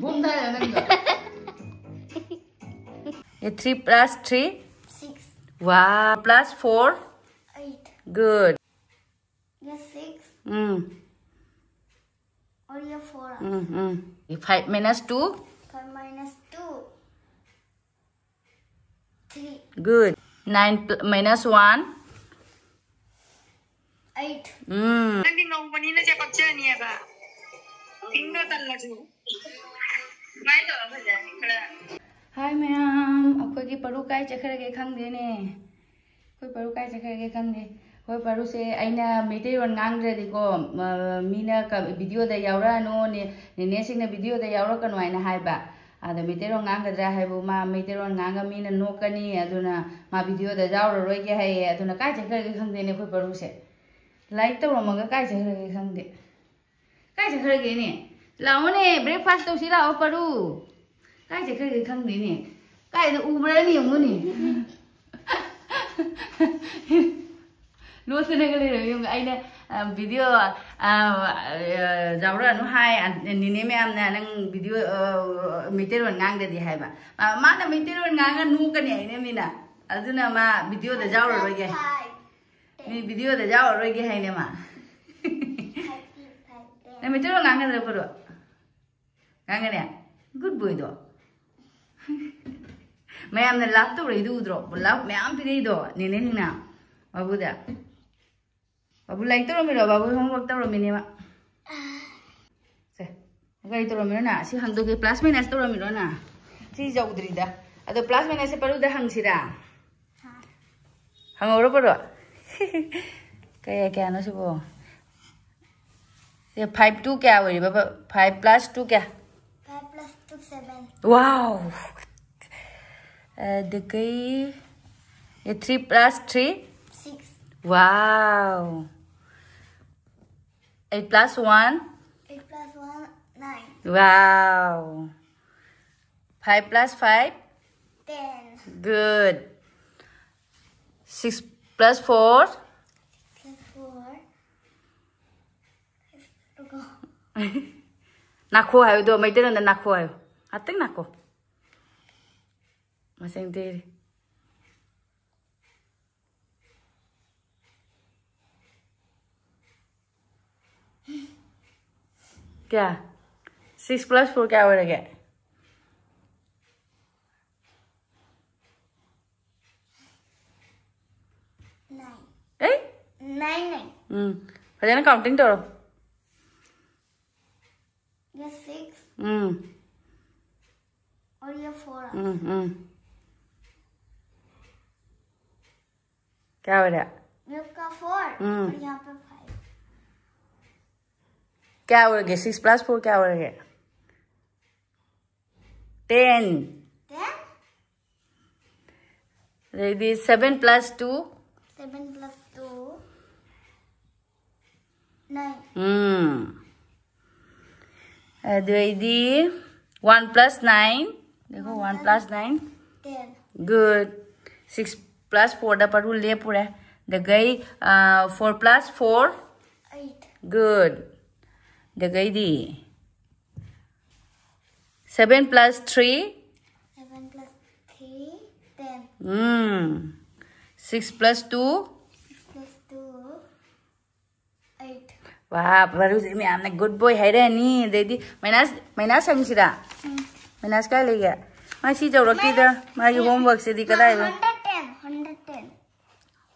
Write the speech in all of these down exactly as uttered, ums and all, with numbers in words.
Bomb ꯊꯥꯏꯔꯣ ꯅꯪꯗꯣ? Yeah, three plus three. Six. Wow. Plus four. Eight. Good. Yeah, six. Mm. Or yeah, four. Mm, mm. Five minus two. Five minus two. Three. Good. Nine pl- minus one. Eight. Mm. ꯅꯪꯗꯤ ꯉꯧꯕꯅꯤꯅ ꯆꯦ ꯄꯛꯆꯅꯤꯑꯕ꯫ ꯄꯤꯡꯗꯣ ꯇꯜꯂꯁꯨ꯫ ꯁꯨꯃꯥꯏꯅ ꯇꯧꯔ ꯐꯖꯅꯤ ꯈꯔ꯫ ꯍꯥꯏ ꯃꯌꯥꯝ, ꯑꯩꯈꯣꯏꯒꯤ ꯄꯔꯨ ꯀꯥꯏ ꯆꯠꯈ꯭ꯔꯒꯦ ꯈꯪꯗꯦꯅꯦ꯫ ꯑꯩꯈꯣꯏ ꯄꯔꯨ ꯀꯥꯏ ꯆꯠꯈ꯭ꯔꯒꯦ ꯈꯪꯗꯦ꯫ ꯑꯩꯈꯣꯏ ꯄꯔꯨꯁꯦ ꯑꯩꯅ ꯃꯩꯇꯩꯂꯣꯟ ꯉꯥꯡꯗ꯭ꯔꯗꯤꯀꯣ, ꯃ-, ꯃꯤꯅ ꯀ-, ꯚꯤꯗꯤꯑꯣꯗ ꯌꯥꯎꯔꯛꯑꯅꯨ, ꯅꯦ-, ꯅꯦꯅꯦꯁꯤꯡꯅ ꯚꯤꯗꯤꯑꯣꯗ ꯌꯥꯎꯔꯛꯀꯅꯨ ꯍꯥꯏꯅ ꯍꯥꯏꯕ꯫ ꯑꯗ ꯃꯩꯇꯩꯂꯣꯟ ꯉꯥꯡꯒꯗ꯭ꯔꯥ ꯍꯥꯏꯕꯨ, ꯃꯥ ꯃꯩꯇꯩꯂꯣꯟ ꯉꯥꯡꯉ ꯃꯤꯅ ꯅꯣꯛꯀꯅꯤ, ꯑꯗꯨꯅ ꯃꯥ ꯚꯤꯗꯤꯑꯣꯗ ꯌꯥꯎꯔꯔꯣꯏꯒꯦ ꯍꯥꯏꯌꯦ꯫ ꯑꯗꯨꯅ ꯀꯥꯏ ꯆꯠꯈ꯭ꯔꯒꯦ ꯈꯪꯗꯦꯅꯦ ꯑꯩꯈꯣꯏ ꯄꯔꯨꯁꯦ꯫ ꯂꯥꯏꯔꯤꯛ ꯇꯧꯔꯝꯃꯒ ꯀꯥꯏ ꯆꯠꯈ꯭ꯔꯒꯦ ꯈꯪꯗꯦ꯫ ꯀꯥꯏ ꯆꯠꯈ꯭ꯔꯒꯦꯅꯦ? ꯂꯥꯛꯑꯣꯅꯦ, breakfast ꯇꯧꯁꯤ ꯂꯥꯛꯑꯣ, ꯄꯔꯨ꯫ ꯀꯥꯏ ꯆꯠꯈ꯭ꯔꯒꯦ ꯈꯪꯗꯦꯅꯦ꯫ ꯀꯥꯏꯗ ꯎꯕ꯭ꯔꯥꯅ ꯌꯦꯡꯉꯨꯅꯦ꯫ ꯂꯣꯠꯇꯅꯒ ꯂꯩꯔꯝꯃꯤ ꯌꯦꯡꯉꯨ꯫ ꯑꯩꯅ, ꯑ, ꯚꯤꯗꯤꯑꯣ, ꯑ, ꯑ, ꯌꯥꯎꯔꯛꯑꯅꯨ ꯍꯥꯏ, ꯑ, ꯅꯦꯅꯦ ꯃꯌꯥꯝꯅ ꯅꯪ ꯚꯤꯗꯤꯑꯣ, ꯑ, ꯃꯩꯇꯩꯂꯣꯟ ꯉꯥꯡꯗꯗꯤ ꯍꯥꯏꯕ꯫ ꯑ, ꯃꯥꯅ ꯃꯩꯇꯩꯂꯣꯟ ꯉꯥꯡꯉ ꯅꯣꯛꯀꯅꯤ ꯍꯥꯏꯅꯦ ꯃꯤꯅ꯫ ꯑꯗꯨꯅ ꯃꯥ ꯚꯤꯗꯤꯑꯣꯗ ꯌꯥꯎꯔꯔꯣꯏꯒꯦ꯫ ꯃꯤ ꯚꯤꯗꯤꯑꯣꯗ ꯌꯥꯎꯔꯔꯣꯏꯒꯦ ꯍꯥꯏꯅꯦ ꯃꯥ꯫ ꯅꯪ ꯃꯩꯇꯩꯂꯣꯟ ꯉꯥꯡꯒꯗ꯭ꯔꯥ ꯄꯔꯨ? ꯉꯥꯡꯒꯅꯤ? Good boyꯗꯣ꯫ ꯃꯌꯥꯝꯅ love ꯇꯧꯔꯛꯏꯗꯨ ꯎꯗ꯭ꯔꯣ? Love ꯃꯌꯥꯝ ꯄꯤꯔꯛꯏꯗꯣ ꯅꯦꯅꯦꯁꯤꯡꯅ꯫ ꯕꯥꯕꯨꯗ꯫ ꯕꯥꯕꯨ ꯂꯥꯏꯔꯤꯛ ꯇꯧꯔꯝꯃꯤꯔꯣ? ꯕꯥꯕꯨ homework ꯇꯧꯔꯝꯃꯤꯅꯦꯕ꯫ ꯁꯦ, ꯀꯔꯤ ꯇꯧꯔꯝꯃꯤꯅꯣ ꯅꯪ? ꯁꯤ ꯍꯪꯗꯣꯛꯀꯦ, plus minus ꯇꯧꯔꯝꯃꯤꯔꯣ ꯅꯪ? ꯁꯤ ꯌꯧꯗ꯭ꯔꯤꯗ꯫ ꯑꯗꯣ plus minusꯁꯦ ꯄꯔꯨꯗ ꯍꯪꯁꯤꯔꯥ? ꯍꯪꯍꯧꯔꯣ ꯄꯔꯨ꯫ ꯀꯌꯥ, ꯀꯌꯥꯅꯣ ꯁꯤꯕꯣ? ꯁꯦ, five two ꯀꯌꯥ ꯑꯣꯏꯔꯤꯕ? Five plus two ꯀꯌꯥ? Five plus two, seven. Wow! ꯑꯗꯒꯤ, ꯑꯦ, three plus three? Six. Wow! Eight plus one? Eight plus one, nine. Wow! Five plus five? Ten. Good. Six plus four? Plus four. Go. ꯅꯥꯈꯣ ꯍꯥꯏꯌꯨꯗꯣ, ꯃꯩꯇꯩꯂꯣꯟꯗ ꯅꯥꯈꯣ ꯍꯥꯏꯌꯨ꯫ ꯉꯥꯛꯇꯪ ꯅꯥꯈꯣ꯫ ꯃꯁꯤꯡ ꯊꯤꯔꯤ꯫ ꯀꯌꯥ? Six plus four ꯀꯌꯥ ꯑꯣꯏꯔꯒꯦ? Nine. ꯑꯦ? Nine, nine. ꯎꯝ, ꯐꯖꯅ counting ꯇꯧꯔꯣ꯫ ये six ꯎꯝ, और ये four। ꯎꯝ, ꯎꯝ꯫ ꯀꯌꯥ ꯑꯣꯏꯔꯦ? ये आपका four हम्म। और यहाँ पे five। ꯀꯌꯥ ꯑꯣꯏꯔꯒꯦ? Six plus four ꯀꯌꯥ ꯑꯣꯏꯔꯒꯦ? Ten꯫ Ten। ꯑꯗꯩꯗꯤ seven plus two꯫ Seven plus two। Nine। ꯎꯝ꯫ ꯑꯗꯨ ꯑꯩꯗꯤ one plus nine꯫ देखो, one plus nine। Ten। Good. Six plus fourꯗ ꯄꯔꯨ ꯂꯦꯞꯄꯨꯔꯦ꯫ ꯑꯗꯒꯩ, ꯑ, four plus four꯫ Eight꯫ Good. ꯑꯗꯒꯩꯗꯤ seven plus three꯫ Seven plus three, ten꯫ ꯎꯝ꯫ Six plus two꯫ Six plus two, eight꯫ ꯋꯥ, ꯄꯔꯨꯁꯦ ꯃꯌꯥꯝꯅ good boy ꯍꯥꯏꯔꯛꯑꯅꯤ꯫ ꯑꯗꯩꯗꯤ ꯃꯩꯅꯥꯁ, ꯃꯩꯅꯥꯁ ꯍꯪꯁꯤꯔꯥ? ꯃꯩꯅꯥꯁ ꯀꯥꯏ ꯂꯩꯒꯦ? ꯃꯥ ꯁꯤ ꯇꯧꯔꯛꯇꯦꯗ꯫ ꯃꯥꯒꯤ homeworkꯁꯤꯗꯤ ꯀꯗꯥꯏꯗ? Hundred ten, hundred ten꯫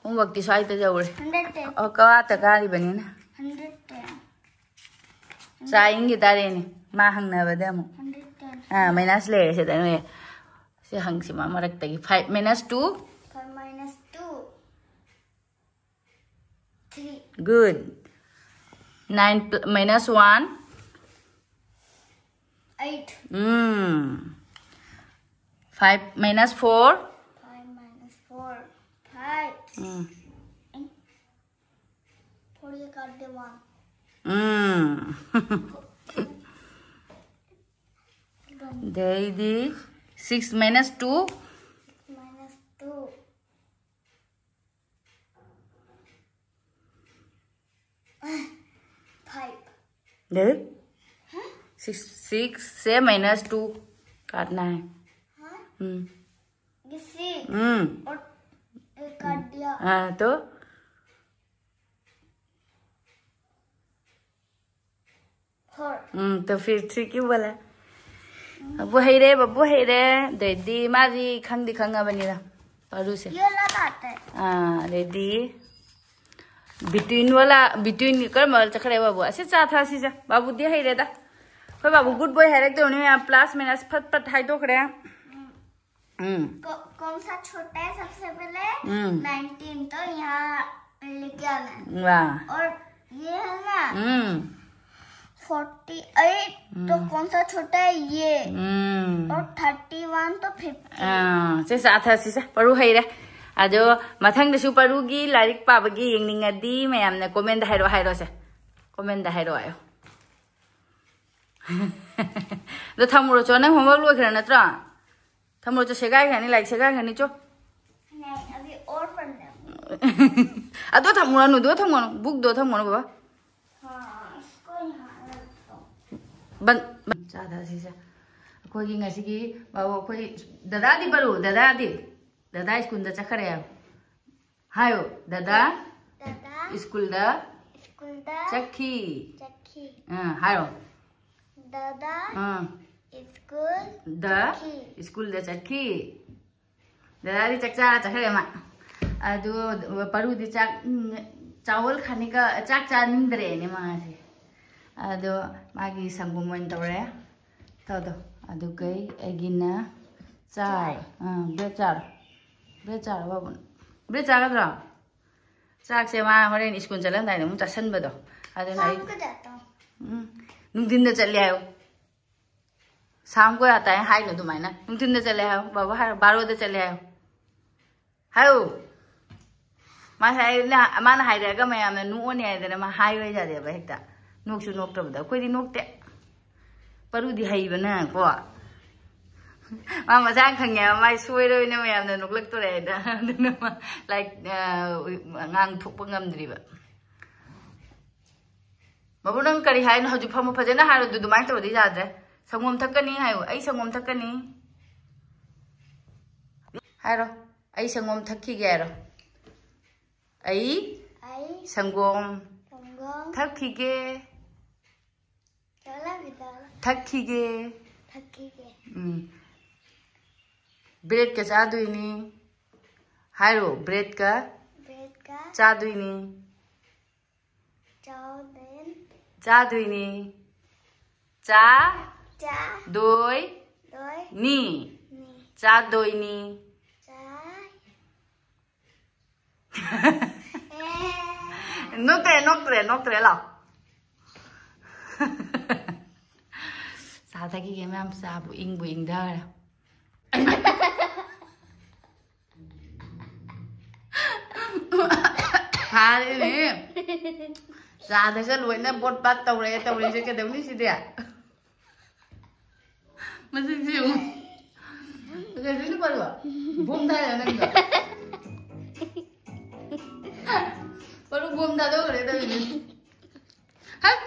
Homeworkꯇꯤ ꯁ꯭ꯋꯥꯏꯗ ꯌꯧꯔꯦ꯫ Hundred ten꯫ ꯑꯣ, ꯀꯋꯥꯇ ꯀꯥꯔꯤꯕꯅꯤꯅ꯫ Hundred ten꯫ ꯆꯥꯏꯟꯒꯤ ꯇꯥꯔꯦꯅꯦ꯫ ꯃꯥ ꯍꯪꯅꯕꯗ ꯑꯃꯨꯛ꯫ Hundred ten꯫ ꯑꯥ, ꯃꯩꯅꯥꯁ ꯂꯩꯔꯦ ꯁꯤꯗ ꯅꯣꯏ꯫ ꯁꯤ ꯍꯪꯁꯤ ꯃꯥ ꯃꯔꯛꯇꯒꯤ꯫ Five minus two꯫ Five minus two, three꯫ Good. Nine pl-, minus one. Eight। Mm. Five minus four. Five minus four, five। Mm. Four ये काट दे, one। Mm. ꯑꯗꯩꯗꯤ six minus two. Minus two, five। ꯑꯗꯩ six, six से minus two काटना है। हाँ, हम्म ये six हम्म और एक काट दिया। हाँ तो फोर। ꯎꯝ, तो फिर थ्री क्यों बोला? ꯕꯕꯨ ꯍꯩꯔꯦ, ꯕꯕꯨ ꯍꯩꯔꯦ꯫ ꯑꯗꯩꯗꯤ ꯃꯥꯗꯤ ꯈꯪꯗꯤ ꯈꯪꯉꯕꯅꯤꯅ ꯄꯥꯔꯨꯁꯦ꯫ ये वाला आता है। ꯑꯥ, ꯑꯗꯩꯗꯤ ꯕꯤꯇ꯭ꯋꯤꯟ ꯋꯥꯂꯥ, ꯕꯤꯇ꯭ꯋꯤꯟ ꯀꯔꯝꯕ ꯆꯠꯈ꯭ꯔꯦ ꯕꯥꯕꯨ? ꯑꯁꯤ ꯆꯥ ꯊꯛꯑꯁꯤꯁꯦ꯫ ꯕꯥꯕꯨꯗꯤ ꯍꯩꯔꯦꯗ꯫ ꯑꯩꯈꯣꯏ ꯕꯥꯕꯨ ꯒꯨꯗ ꯕꯣꯏ ꯍꯥꯏꯔꯛꯇꯧꯅꯤ ꯃꯌꯥꯝ꯫ ꯄ꯭ꯂꯁ ꯃꯥꯏꯅꯁ ꯐꯠ ꯐꯠ ꯍꯥꯏꯗꯣꯛꯈ꯭ꯔꯦ꯫ ꯎꯝ कौ-, कौन सा छोटा है सबसे पहले? ꯎꯝ नाइनटीन। तो यहाँ लेके आना है। वा और ये है ना ꯎꯝ फोर्टी एट। तो कौन सा छोटा है? ये। ꯎꯝ और थर्टी वन तो फिफ्टी। ꯑꯥ, ꯁꯦ ꯆꯥ ꯊꯛꯁꯤꯁꯦ꯫ ꯄꯥꯔꯨ ꯍꯩꯔꯦ꯫ ꯑꯗꯣ ꯃꯊꯪꯗꯁꯨ ꯄꯥꯔꯨꯒꯤ ꯂꯥꯏꯔꯤꯛ ꯄꯥꯕꯒꯤ ꯌꯦꯡꯅꯤꯡꯉꯗꯤ ꯃꯌꯥꯝꯅ ꯀꯣꯃꯦꯟꯗ ꯍꯥꯏꯔꯛꯑꯣ ꯍꯥꯏꯔꯣꯁꯦ꯫ ꯀꯣꯃꯦꯟꯗ ꯍꯥꯏꯔꯛꯑꯣ ꯍꯥꯏꯌꯣ꯫ ꯑꯗꯣ ꯊꯝꯃꯨꯔꯣ ꯆꯣ, ꯅꯪ ꯍꯣꯝꯋꯔꯛ ꯂꯣꯏꯈ꯭ꯔ ꯅꯠꯇ꯭ꯔꯣ? ꯊꯝꯃꯨꯔꯣ ꯆꯣ, ꯁꯦꯒꯥꯏꯈ꯭ꯔꯅꯤ, ꯂꯥꯏꯔꯤꯛ ꯁꯦꯒꯥꯏꯈ꯭ꯔꯅꯤ ꯆꯣ꯫ नहीं, अभी और पढ़ना है। ꯑꯗꯣ ꯊꯝꯃꯨꯔꯅꯨ, ꯑꯗꯣ ꯊꯝꯃꯨꯔꯅꯨ, ꯕꯨꯛꯇꯣ ꯊꯝꯃꯨꯔꯅꯨ ꯕꯕꯥ꯫ हाँ, इसको यहाँ रख दो। ꯕꯟ, ꯕꯟ꯫ ꯆꯥ ꯊꯛꯁꯤꯁꯦ꯫ ꯑꯩꯈꯣꯏꯒꯤ ꯉꯁꯤꯒꯤ ꯕꯥꯕꯨ, ꯑꯩꯈꯣꯏ ꯗꯗꯥꯗꯤ ꯄꯥꯔꯨ, ꯗꯗꯥꯗꯤ? ꯗꯗꯥ ꯁ꯭ꯀꯨꯜꯗ ꯆꯠꯈ꯭ꯔꯦ ꯍꯥꯏꯌꯣ꯫ ꯍꯥꯏꯌꯣ, ꯗꯗꯥ दादा ꯁ꯭ꯀꯨꯜꯗ स्कूल दा ꯆꯠꯈꯤ꯫ चक्की। ꯑꯥ, ꯍꯥꯏꯔꯣ꯫ दादा ꯑꯥ, स्कूल ꯗ ꯆꯠꯈꯤ꯫ ꯁ꯭ꯀꯨꯜꯗ ꯆꯠꯈꯤ꯫ ꯗꯗꯥꯗꯤ ꯆꯥꯛ ꯆꯥꯔ ꯆꯠꯈ꯭ꯔꯦ ꯃꯥ꯫ ꯑꯗꯨ ꯄꯥꯔꯨꯗꯤ ꯆꯥꯛ, ꯎꯝ, ꯆꯥꯋꯜ ꯈꯥꯅꯤꯒ ꯆꯥꯛ ꯆꯥꯅꯤꯡꯗ꯭ꯔꯦꯅꯦ ꯃꯥꯁꯦ꯫ ꯑꯗꯣ ꯃꯥꯒꯤ ꯁꯪꯒꯣꯝ ꯑꯣꯏꯅ ꯇꯧꯔꯦ꯫ ꯇꯧꯗꯣ꯫ ꯑꯗꯨꯒ ꯑꯩꯒꯤꯅ ꯆꯥ꯫ ꯑꯥ, ꯕ꯭ꯔꯦꯗ ꯆꯥꯔꯣ꯫ ꯕ꯭ꯔꯦꯗ ꯆꯥꯔꯣ ꯕꯥꯕꯨ꯫ ꯕ꯭ꯔꯦꯗ ꯆꯥꯒꯗ꯭ꯔꯣ? ꯆꯥꯛꯁꯦ ꯃꯥ ꯍꯣꯔꯦꯟ ꯁ꯭ꯀꯨꯜ ꯆꯠꯂꯝꯗꯥꯏꯗ ꯑꯃꯨꯛ ꯆꯥꯁꯟꯕꯗꯣ꯫ ꯑꯗꯨꯅ ꯑꯩ शाम को जाता हूँ। ꯎꯝ, ꯅꯨꯡꯊꯤꯟꯗ ꯆꯠꯂꯦ ꯍꯥꯏꯌꯣ꯫ ꯁꯥꯝ ꯀꯣ ꯑꯇꯥꯏ ꯍꯥꯏꯅꯣ ꯑꯗꯨꯃꯥꯏꯅ꯫ ꯅꯨꯡꯊꯤꯟꯗ ꯆꯠꯂꯦ ꯍꯥꯏꯌꯣ꯫ ꯕꯥꯕꯥ ꯍꯥꯏꯔꯣ, ꯕꯥꯔꯣꯗ ꯆꯠꯂꯦ ꯍꯥꯏꯌꯣ꯫ ꯍꯥꯏꯌꯣ꯫ ꯃꯥ ꯍꯥꯏ-, ꯅ-, ꯃꯥꯅ ꯍꯥꯏꯔꯛꯑꯒ ꯃꯌꯥꯝꯅ ꯅꯣꯛꯑꯅꯤ ꯍꯥꯏꯗꯅ ꯃꯥ ꯍꯥꯏꯌꯣ ꯌꯥꯗꯦꯕ ꯍꯦꯛꯇ꯫ ꯅꯣꯛꯁꯨ ꯅꯣꯛꯇꯕꯗ꯫ ꯑꯩꯈꯣꯏꯗꯤ ꯅꯣꯛꯇꯦ꯫ ꯄꯥꯔꯨꯗꯤ ꯍꯩꯕꯅꯀꯣ꯫ ꯃꯥ ꯃꯁꯥꯅ ꯈꯪꯉꯦꯕ, ꯃꯥꯏ ꯁꯣꯏꯔꯕꯅꯤꯅ ꯃꯌꯥꯝꯅ ꯅꯣꯛꯂꯛꯇꯣꯔꯦ ꯍꯥꯏꯅ꯫ ꯑꯗꯨꯅ ꯃꯥ, ꯂꯥꯏꯛ, ꯑ, ꯉꯥꯡꯊꯣꯛꯄ ꯉꯝꯗ꯭ꯔꯤꯕ꯫ ꯕꯥꯕꯨ, ꯅꯪ ꯀꯔꯤ ꯍꯥꯏꯅꯣ? ꯍꯧꯖꯤꯛ ꯐꯝꯃꯨ, ꯐꯖꯅ ꯍꯥꯏꯔꯣ꯫ ꯑꯗꯨ ꯑꯗꯨꯃꯥꯏꯅ ꯇꯧꯔꯗꯤ ꯌꯥꯗ꯭ꯔꯦ꯫ ꯁꯪꯒꯣꯝ ꯊꯛꯀꯅꯤ ꯍꯥꯏꯌꯨ꯫ "ꯑꯩ ꯁꯪꯒꯣꯝ ꯊꯛꯀꯅꯤ" ꯍꯥꯏꯔꯣ꯫ "ꯑꯩ ꯁꯪꯒꯣꯝ ꯊꯛꯈꯤꯒꯦ" ꯍꯥꯏꯔꯣ꯫ "ꯑꯩ ꯑꯩ ꯁꯪꯒꯣꯝ ꯁꯪꯒꯣꯝ ꯊꯛꯈꯤꯒꯦ꯫ ꯆꯠꯂꯕꯤꯗ ꯊꯛꯈꯤꯒꯦ꯫ ꯊꯛꯈꯤꯒꯦ꯫ ꯎꯝ꯫ ꯕ꯭ꯔꯦꯗꯀ ꯆꯥꯗꯣꯏꯅꯤ" ꯍꯥꯏꯔꯣ꯫ "ꯕ꯭ꯔꯦꯗꯀ ꯕ꯭ꯔꯦꯗꯀ ꯆꯥꯗꯣꯏꯅꯤ꯫ ꯆꯥꯎꯗꯦꯟ ꯆꯥꯗꯣꯏꯅꯤ꯫ ꯆꯥ ꯆꯥ ꯗꯣꯏ ꯗꯣꯏ ꯅꯤ꯫ ꯅꯤ꯫ ꯆꯥꯗꯣꯏꯅꯤ꯫ ꯆꯥ ꯑꯦ꯫ ꯅꯣꯛꯇ꯭ꯔꯦ, ꯅꯣꯛꯇ꯭ꯔꯦ, ꯅꯣꯛꯇ꯭ꯔꯦ, ꯂꯥꯎ꯫ ꯆꯥ ꯊꯛꯈꯤꯒꯦ ꯃꯌꯥꯝ, ꯆꯥꯕꯨ ꯏꯪꯕꯨ ꯏꯪꯊꯔꯦ꯫ ꯐꯥꯔꯦꯅꯦ꯫ ꯆꯥꯗꯒ ꯂꯣꯏꯅ ꯕꯣꯠ ꯕꯥꯠ ꯇꯧꯔꯦ, ꯇꯧꯔꯤꯁꯦ ꯀꯩꯗꯧꯅꯤ ꯁꯤꯗꯤ? ꯃꯁꯤꯁꯦ ꯌꯦꯡꯉꯨ꯫ ꯀꯩꯗꯧꯅꯤ ꯄꯥꯔꯨ? ꯕꯣꯝ ꯊꯥꯏꯔ ꯅꯪꯗꯣ? ꯄꯥꯔꯨ ꯕꯣꯝ ꯊꯥꯗꯣꯛꯈ꯭ꯔꯦ ꯇꯧꯔꯤꯁꯦ꯫ ꯍꯠ!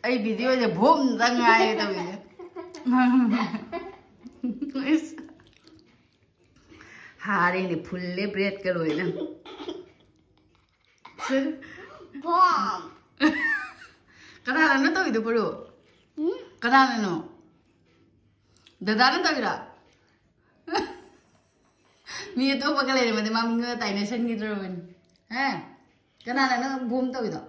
ꯑꯩ ꯚꯤꯗꯤꯑꯣꯁꯦ ꯕꯣꯝꯗ ꯉꯥꯏꯔꯦ ꯇꯧꯔꯤꯁꯦ꯫ ꯏꯁ꯫ ꯍꯥꯔꯦꯅꯦ, ꯐꯨꯜꯂꯦ ꯕ꯭ꯔꯦꯗꯀ ꯂꯣꯏꯅ꯫ ꯕꯣꯝ꯫ ꯀꯅꯥꯅꯅꯣ ꯇꯧꯔꯤꯗꯣ, ꯄꯥꯔꯨ? ꯎꯝ? ꯀꯅꯥꯅꯅꯣ? ꯗꯗꯥꯅ ꯇꯧꯔꯤꯔꯣ? ꯃꯤ ꯑꯇꯣꯞꯄꯒ ꯂꯩꯔꯝꯃꯗꯤ ꯃꯥ ꯃꯤꯉꯣꯟꯗ ꯇꯥꯏꯅꯁꯟꯈꯤꯗ꯭ꯔꯕꯅꯤ꯫ ꯍꯥ? ꯀꯅꯥꯅꯅꯣ ꯕꯣꯝ ꯇꯧꯔꯤꯗꯣ?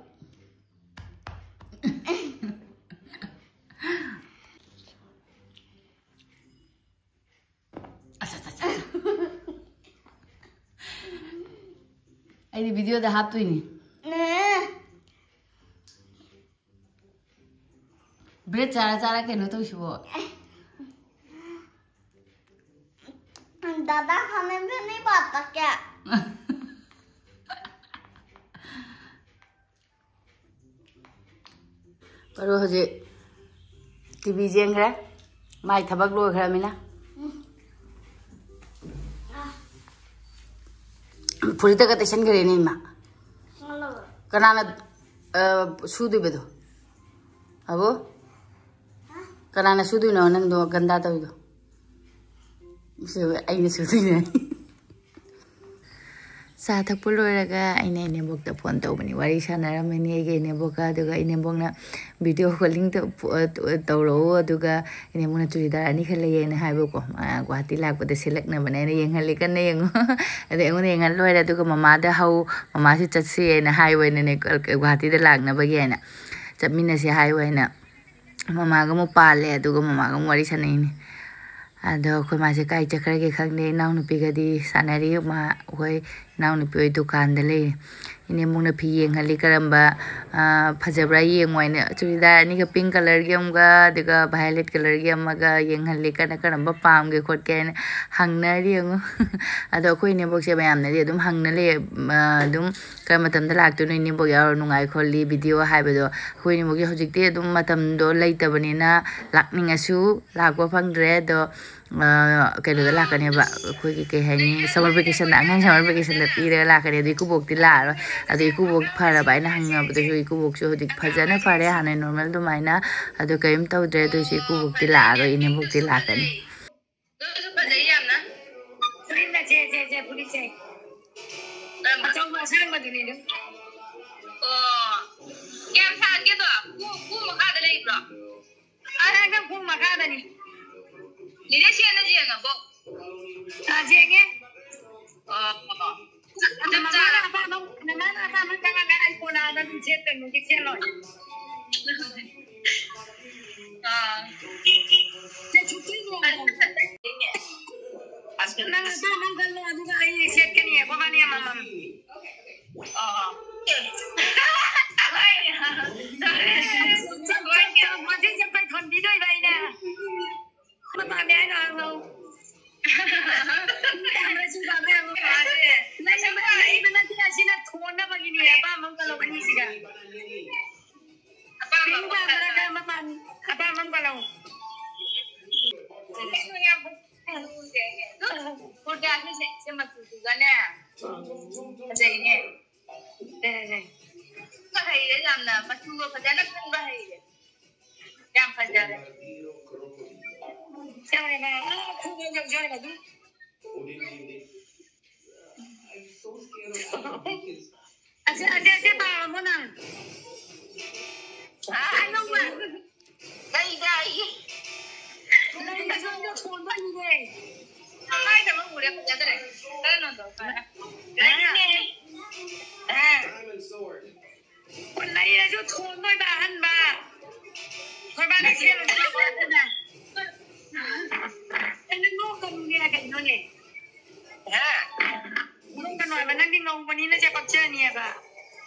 ꯑꯁ, ꯑꯁ, ꯑꯁ, ꯑꯁ꯫ ꯑꯩꯗꯤ ꯚꯤꯗꯤꯑꯣꯗ ꯍꯥꯞꯇꯣꯏꯅꯤ꯫ ꯕ꯭ꯔꯦꯗ ꯆꯥꯔ ꯆꯥꯔ ꯀꯩꯅꯣ ꯇꯧꯁꯤꯕꯣ? दादा खाने में नहीं पाता क्या? ꯄꯥꯔꯨ ꯍꯧꯖꯤꯛ ꯇꯤꯚꯤ ꯌꯦꯡꯈ꯭ꯔꯦ, ꯃꯥꯏ ꯊꯕꯛ ꯂꯣꯏꯈ꯭ꯔꯃꯤꯅ꯫ ꯐꯨꯔꯤꯠꯇꯒ ꯇꯩꯁꯟꯈ꯭ꯔꯦꯅꯦ ꯏꯃꯥ꯫ ꯀꯅꯥꯅ, ꯑ, ꯁꯨꯗꯣꯏꯕꯗꯣ? ꯑꯕꯣ? ꯀꯅꯥꯅ ꯁꯨꯗꯣꯏꯅꯣ ꯅꯪꯗꯣ ꯒꯟꯗꯥ ꯇꯧꯔꯤꯗꯣ? ꯁꯤ ꯑꯩꯅ ꯁꯨꯗꯣꯏꯅꯦ꯫ ꯆꯥ ꯊꯛꯄ ꯂꯣꯏꯔꯒ ꯑꯩꯅ ꯏꯅꯦꯝꯕꯣꯛꯇ ꯐꯣꯟ ꯇꯧꯕꯅꯤ꯫ ꯋꯥꯔꯤ ꯁꯥꯟꯅꯔꯝꯃꯤꯅꯤ ꯑꯩꯒꯤ ꯏꯅꯦꯝꯕꯣꯛꯀ꯫ ꯑꯗꯨꯒ ꯏꯅꯦꯝꯕꯣꯛꯅ video calling ꯇꯧ-, ꯇꯧꯔꯛꯎ, ꯑꯗꯨꯒ ꯏꯅꯦꯝꯕꯣꯛꯅ ꯆꯨꯔꯤꯗꯥꯔ ꯑꯅꯤꯈꯛ ꯂꯩꯌꯦꯅ ꯍꯥꯏꯕꯀꯣ꯫ ꯑ, ꯒꯨꯍꯥꯇꯤ ꯂꯥꯛꯄꯗ ꯁꯦꯠꯂꯛꯅꯕꯅꯦ꯫ ꯑꯩꯅ ꯌꯦꯡꯍꯜꯂꯤ, ꯀꯟꯅ ꯌꯦꯡꯉꯣ꯫ ꯑꯗꯩ ꯑꯩꯉꯣꯟꯗ ꯌꯦꯡꯍꯜ ꯂꯣꯏꯔꯦ꯫ ꯑꯗꯨꯒ ꯃꯃꯥꯗ ꯍꯧ, ꯃꯃꯥꯁꯨ ꯆꯠꯁꯤꯌꯦꯅ ꯍꯥꯏꯕ ꯑꯣꯏꯅꯅꯦ, ꯒꯨꯍꯥꯇꯤꯗ ꯂꯥꯛꯅꯕꯒꯤ ꯍꯥꯏꯅ, ꯆꯠꯃꯤꯟꯅꯁꯤ ꯍꯥꯏꯕ ꯑꯣꯏꯅ꯫ ꯃꯃꯥꯒ ꯑꯃꯨꯛ ꯄꯥꯜꯂꯦ, ꯑꯗꯨꯒ ꯃꯃꯥꯒ ꯑꯃꯨꯛ ꯋꯥꯔꯤ ꯁꯥꯟꯅꯩꯅꯦ꯫ ꯑꯗꯣ ꯑꯩꯈꯣꯏ ꯃꯥꯁꯦ ꯀꯥꯏ ꯆꯠꯈ꯭ꯔꯒꯦ ꯈꯪꯗꯦ꯫ ꯏꯅꯥꯎꯅꯨꯄꯤꯒꯗꯤ ꯁꯥꯟꯅꯔꯤ, ꯃꯥ ꯑꯩꯈꯣꯏ ꯏꯅꯥꯎꯅꯨꯄꯤ ꯍꯣꯏ ꯗꯨꯀꯥꯟꯗ ꯂꯩꯔꯤ꯫ ꯏꯅꯦꯝꯕꯣꯛꯅ ꯐꯤ ꯌꯦꯡꯍꯜꯂꯤ, ꯀꯔꯝꯕ, ꯑ, ꯐꯖꯕ꯭ꯔꯥ ꯌꯦꯡꯉꯣ ꯍꯥꯏꯅ꯫ ꯆꯨꯔꯤꯗꯥꯔ ꯑꯅꯤꯒ pink colourꯒꯤ ꯑꯃꯒ, ꯑꯗꯨꯒ violet colourꯒꯤ ꯑꯃꯒ ꯌꯦꯡꯍꯜꯂꯤ, ꯀꯅꯥ ꯀꯔꯝꯕ ꯄꯥꯝꯒꯦ ꯈꯣꯠꯀꯦ ꯍꯥꯏꯅ ꯍꯪꯅꯔꯤ ꯌꯦꯡꯉꯣ꯫ ꯑꯗꯣ ꯑꯩꯈꯣꯏ ꯏꯅꯦꯝꯕꯣꯛꯁꯦ ꯃꯌꯥꯝꯅꯗꯤ ꯑꯗꯨꯝ ꯍꯪꯅ ꯂꯩ, ꯑ, ꯑꯗꯨꯝ ꯀꯔꯝꯕ ꯃꯇꯝꯗ ꯂꯥꯛꯇꯣꯏꯅꯣ, ꯏꯅꯦꯝꯕꯣꯛ ꯌꯥꯎꯔ ꯅꯨꯡꯉꯥꯏ ꯈꯣꯠꯂꯤ video ꯍꯥꯏꯕꯗꯣ꯫ ꯑꯩꯈꯣꯏ ꯏꯅꯦꯝꯕꯣꯛꯁꯦ ꯍꯧꯖꯤꯛꯇꯤ ꯑꯗꯨꯝ ꯃꯇꯝꯗꯣ ꯂꯩꯇꯕꯅꯤꯅ ꯂꯥꯛꯅꯤꯡꯉꯁꯨ ꯂꯥꯛꯄ ꯐꯪꯗ꯭ꯔꯦ꯫ ꯑꯗꯣ, ꯑ, ꯀꯩꯅꯣꯗ ꯂꯥꯛꯀꯅꯦꯕ, ꯑꯩꯈꯣꯏꯒꯤ ꯀꯩ ꯍꯥꯏꯅꯤ, summer vacationꯗ, ꯑꯉꯥꯡ summer vacationꯗ ꯄꯤꯔꯒ ꯂꯥꯛꯀꯅꯤ꯫ ꯑꯗꯣ ꯏꯀꯨꯕꯣꯛꯇꯤ ꯂꯥꯛꯑꯔꯣꯏ꯫ ꯑꯗꯣ ꯏꯀꯨꯕꯣꯛ ꯐꯔꯕ ꯍꯥꯏꯅ ꯍꯪꯅꯕꯗꯁꯨ ꯏꯀꯨꯕꯣꯛꯁꯨ ꯍꯧꯖꯤꯛ ꯐꯖꯅ ꯐꯔꯦ, ꯍꯥꯟꯅ normal ꯑꯗꯨꯃꯥꯏꯅ꯫ ꯑꯗꯣ ꯀꯔꯤꯝ ꯇꯧꯗ꯭ꯔꯦ꯫ ꯑꯗꯨꯏꯁꯨ ꯏꯀꯨꯕꯣꯛꯇꯤ ꯂꯥꯛꯑꯔꯣꯏ, ꯏꯅꯦꯝꯕꯣꯛꯇꯤ ꯂꯥꯛꯀꯅꯤ꯫ ꯅꯣꯏꯁꯨ ꯐꯖꯩ ꯌꯥꯝꯅ꯫ ꯐꯨꯔꯤꯠꯅ ꯁꯦ, ꯁꯦ, ꯁꯦ, ꯐꯨꯔꯤꯠꯁꯦ꯫ ꯀꯔꯝꯕ? ꯑꯆꯧꯕ ꯑꯁꯥꯡꯕꯗꯨꯅꯤꯗ꯫ ꯑꯣ꯫ ꯀꯌꯥꯝ ꯁꯥꯡꯒꯦꯗꯣ? ꯈꯨ-, ꯈꯨ ꯃꯈꯥꯗ ꯂꯩꯕ꯭ꯔꯣ? ꯑ, ꯅꯪ ꯈꯨ ꯃꯈꯥꯗꯅꯤ꯫ ꯅꯦꯅꯦ ꯁꯦꯅ ꯌꯦꯡꯉꯕꯣ? ꯑ, ꯌꯦꯡꯉꯦ꯫ ꯑꯣ꯫ ꯆꯞ ꯆꯥꯔꯦ꯫ ꯅꯃꯥꯅ ꯑꯄꯥꯝꯕ, ꯅꯃꯥꯅ ꯑꯄꯥꯝꯕ ꯈꯪꯉꯒ ꯑꯩ ꯀꯣꯟꯅ ꯑꯗꯨꯝ ꯁꯦꯠꯇꯣꯏꯅꯤ, ꯍꯧꯖꯤꯛ ꯁꯦꯠꯂꯣꯏ꯫ ꯑꯥ꯫ ꯁꯦ, ꯁꯨꯠꯇꯤ ꯌꯦꯡꯉꯣ꯫ ꯅꯪ ꯑꯄꯥꯝꯕ ꯑꯃ ꯈꯜꯂꯣ, ꯑꯗꯨꯒ ꯑꯩ ꯁꯦꯠꯀꯅꯤ, ꯑꯩꯈꯣꯏꯕꯥꯅꯤ ꯑꯃꯃꯝ꯫ ꯑꯥ꯫ ꯆꯠ-, ꯆꯠ-, ꯆꯠ-, ꯋꯥꯊꯤ ꯆꯠꯄꯩ ꯊꯣꯟꯕꯤꯗꯣꯏꯕ ꯑꯩꯅ꯫ ꯑꯃ ꯄꯥꯝꯃꯦ ꯍꯥꯏꯅ ꯍꯪꯉꯣ꯫ ꯄꯥꯝꯃꯦ, ꯁꯤ ꯄꯥꯝꯃꯦ ꯍꯥꯏꯕ ꯄꯥꯝꯃꯦ꯫ ꯂꯩꯕ, ꯂꯩꯕ ꯅꯠꯇꯦ, ꯑꯁꯤꯅ ꯊꯣꯟꯅꯕꯒꯤꯅꯤ꯫ ꯑꯄꯥꯝꯕ ꯑꯃ ꯈꯜꯂꯣ ꯑꯅꯤꯁꯤꯒ꯫ ꯑꯄꯥꯝꯕ pink ꯑꯃ ꯄꯥꯝꯕ꯭ꯔꯥ, ꯈꯜꯂꯣ꯫ ꯀꯔꯝꯕ ꯄꯥꯝꯃꯤ? ꯑꯄꯥꯝꯕ ꯑꯃ ꯈꯜꯂꯣ꯫ ꯀꯩꯅꯣ ꯌꯥꯝ ꯐꯖꯩꯅꯦ꯫ ꯀꯨꯔꯇꯥꯁꯦ ꯁꯦ, ꯁꯦ ꯃꯆꯨꯗꯨꯒꯅꯦ꯫ ꯐꯖꯩꯅꯦ꯫ ꯁꯦ, ꯁꯦ, ꯁꯦ꯫ ꯍꯩꯔꯦ ꯌꯥꯝꯅ, ꯃꯆꯨꯒ ꯐꯖꯅ ꯈꯟꯕ ꯍꯩꯔꯦ꯫ ꯌꯥꯝ ꯐꯖꯔꯦ꯫ ꯌꯥꯔꯦ, ꯃꯥ, ꯑꯥ, ꯈꯣꯡꯎꯞ ꯌꯧꯖꯔꯦ ꯑꯗꯨꯝ꯫ ꯑꯁꯤ, ꯑꯁꯤ, ꯑꯁꯤ ꯄꯥꯔꯝꯃꯣ ꯅꯪ꯫ ꯑꯥ, ꯑꯅꯧꯕ꯫ ꯀꯩꯗ ꯑꯩꯒꯤ? ꯅꯪꯒꯤ ꯁꯣꯝꯗ ꯈꯣꯟꯕ ꯍꯩꯔꯦ꯫ ꯀꯃꯥꯏꯅ ꯇꯧꯕ ꯎꯔꯦ ꯐꯖꯗ꯭ꯔꯦ꯫ ꯀꯔꯝꯕꯅꯣ? ꯑꯥ꯫ ꯑꯥ꯫ ꯂꯩꯔꯁꯨ ꯊꯣꯟꯕ ꯑꯣꯏꯕ ꯑꯍꯟꯕ꯫ ꯑꯩꯈꯣꯏ ꯕꯥꯅ ꯁꯦꯝꯕ ꯅꯠꯇꯦꯗ꯫ ꯑꯩꯅ ꯅꯣꯛꯀꯅꯨꯅꯦ ꯀꯩꯅꯣꯅꯦ꯫ ꯍꯥ? ꯅꯣꯛꯀꯅꯨ ꯍꯥꯏꯕ, ꯅꯪꯗꯤ ꯉꯧꯕꯅꯤꯅ ꯁꯦ ꯄꯛꯆꯅꯤꯕ꯫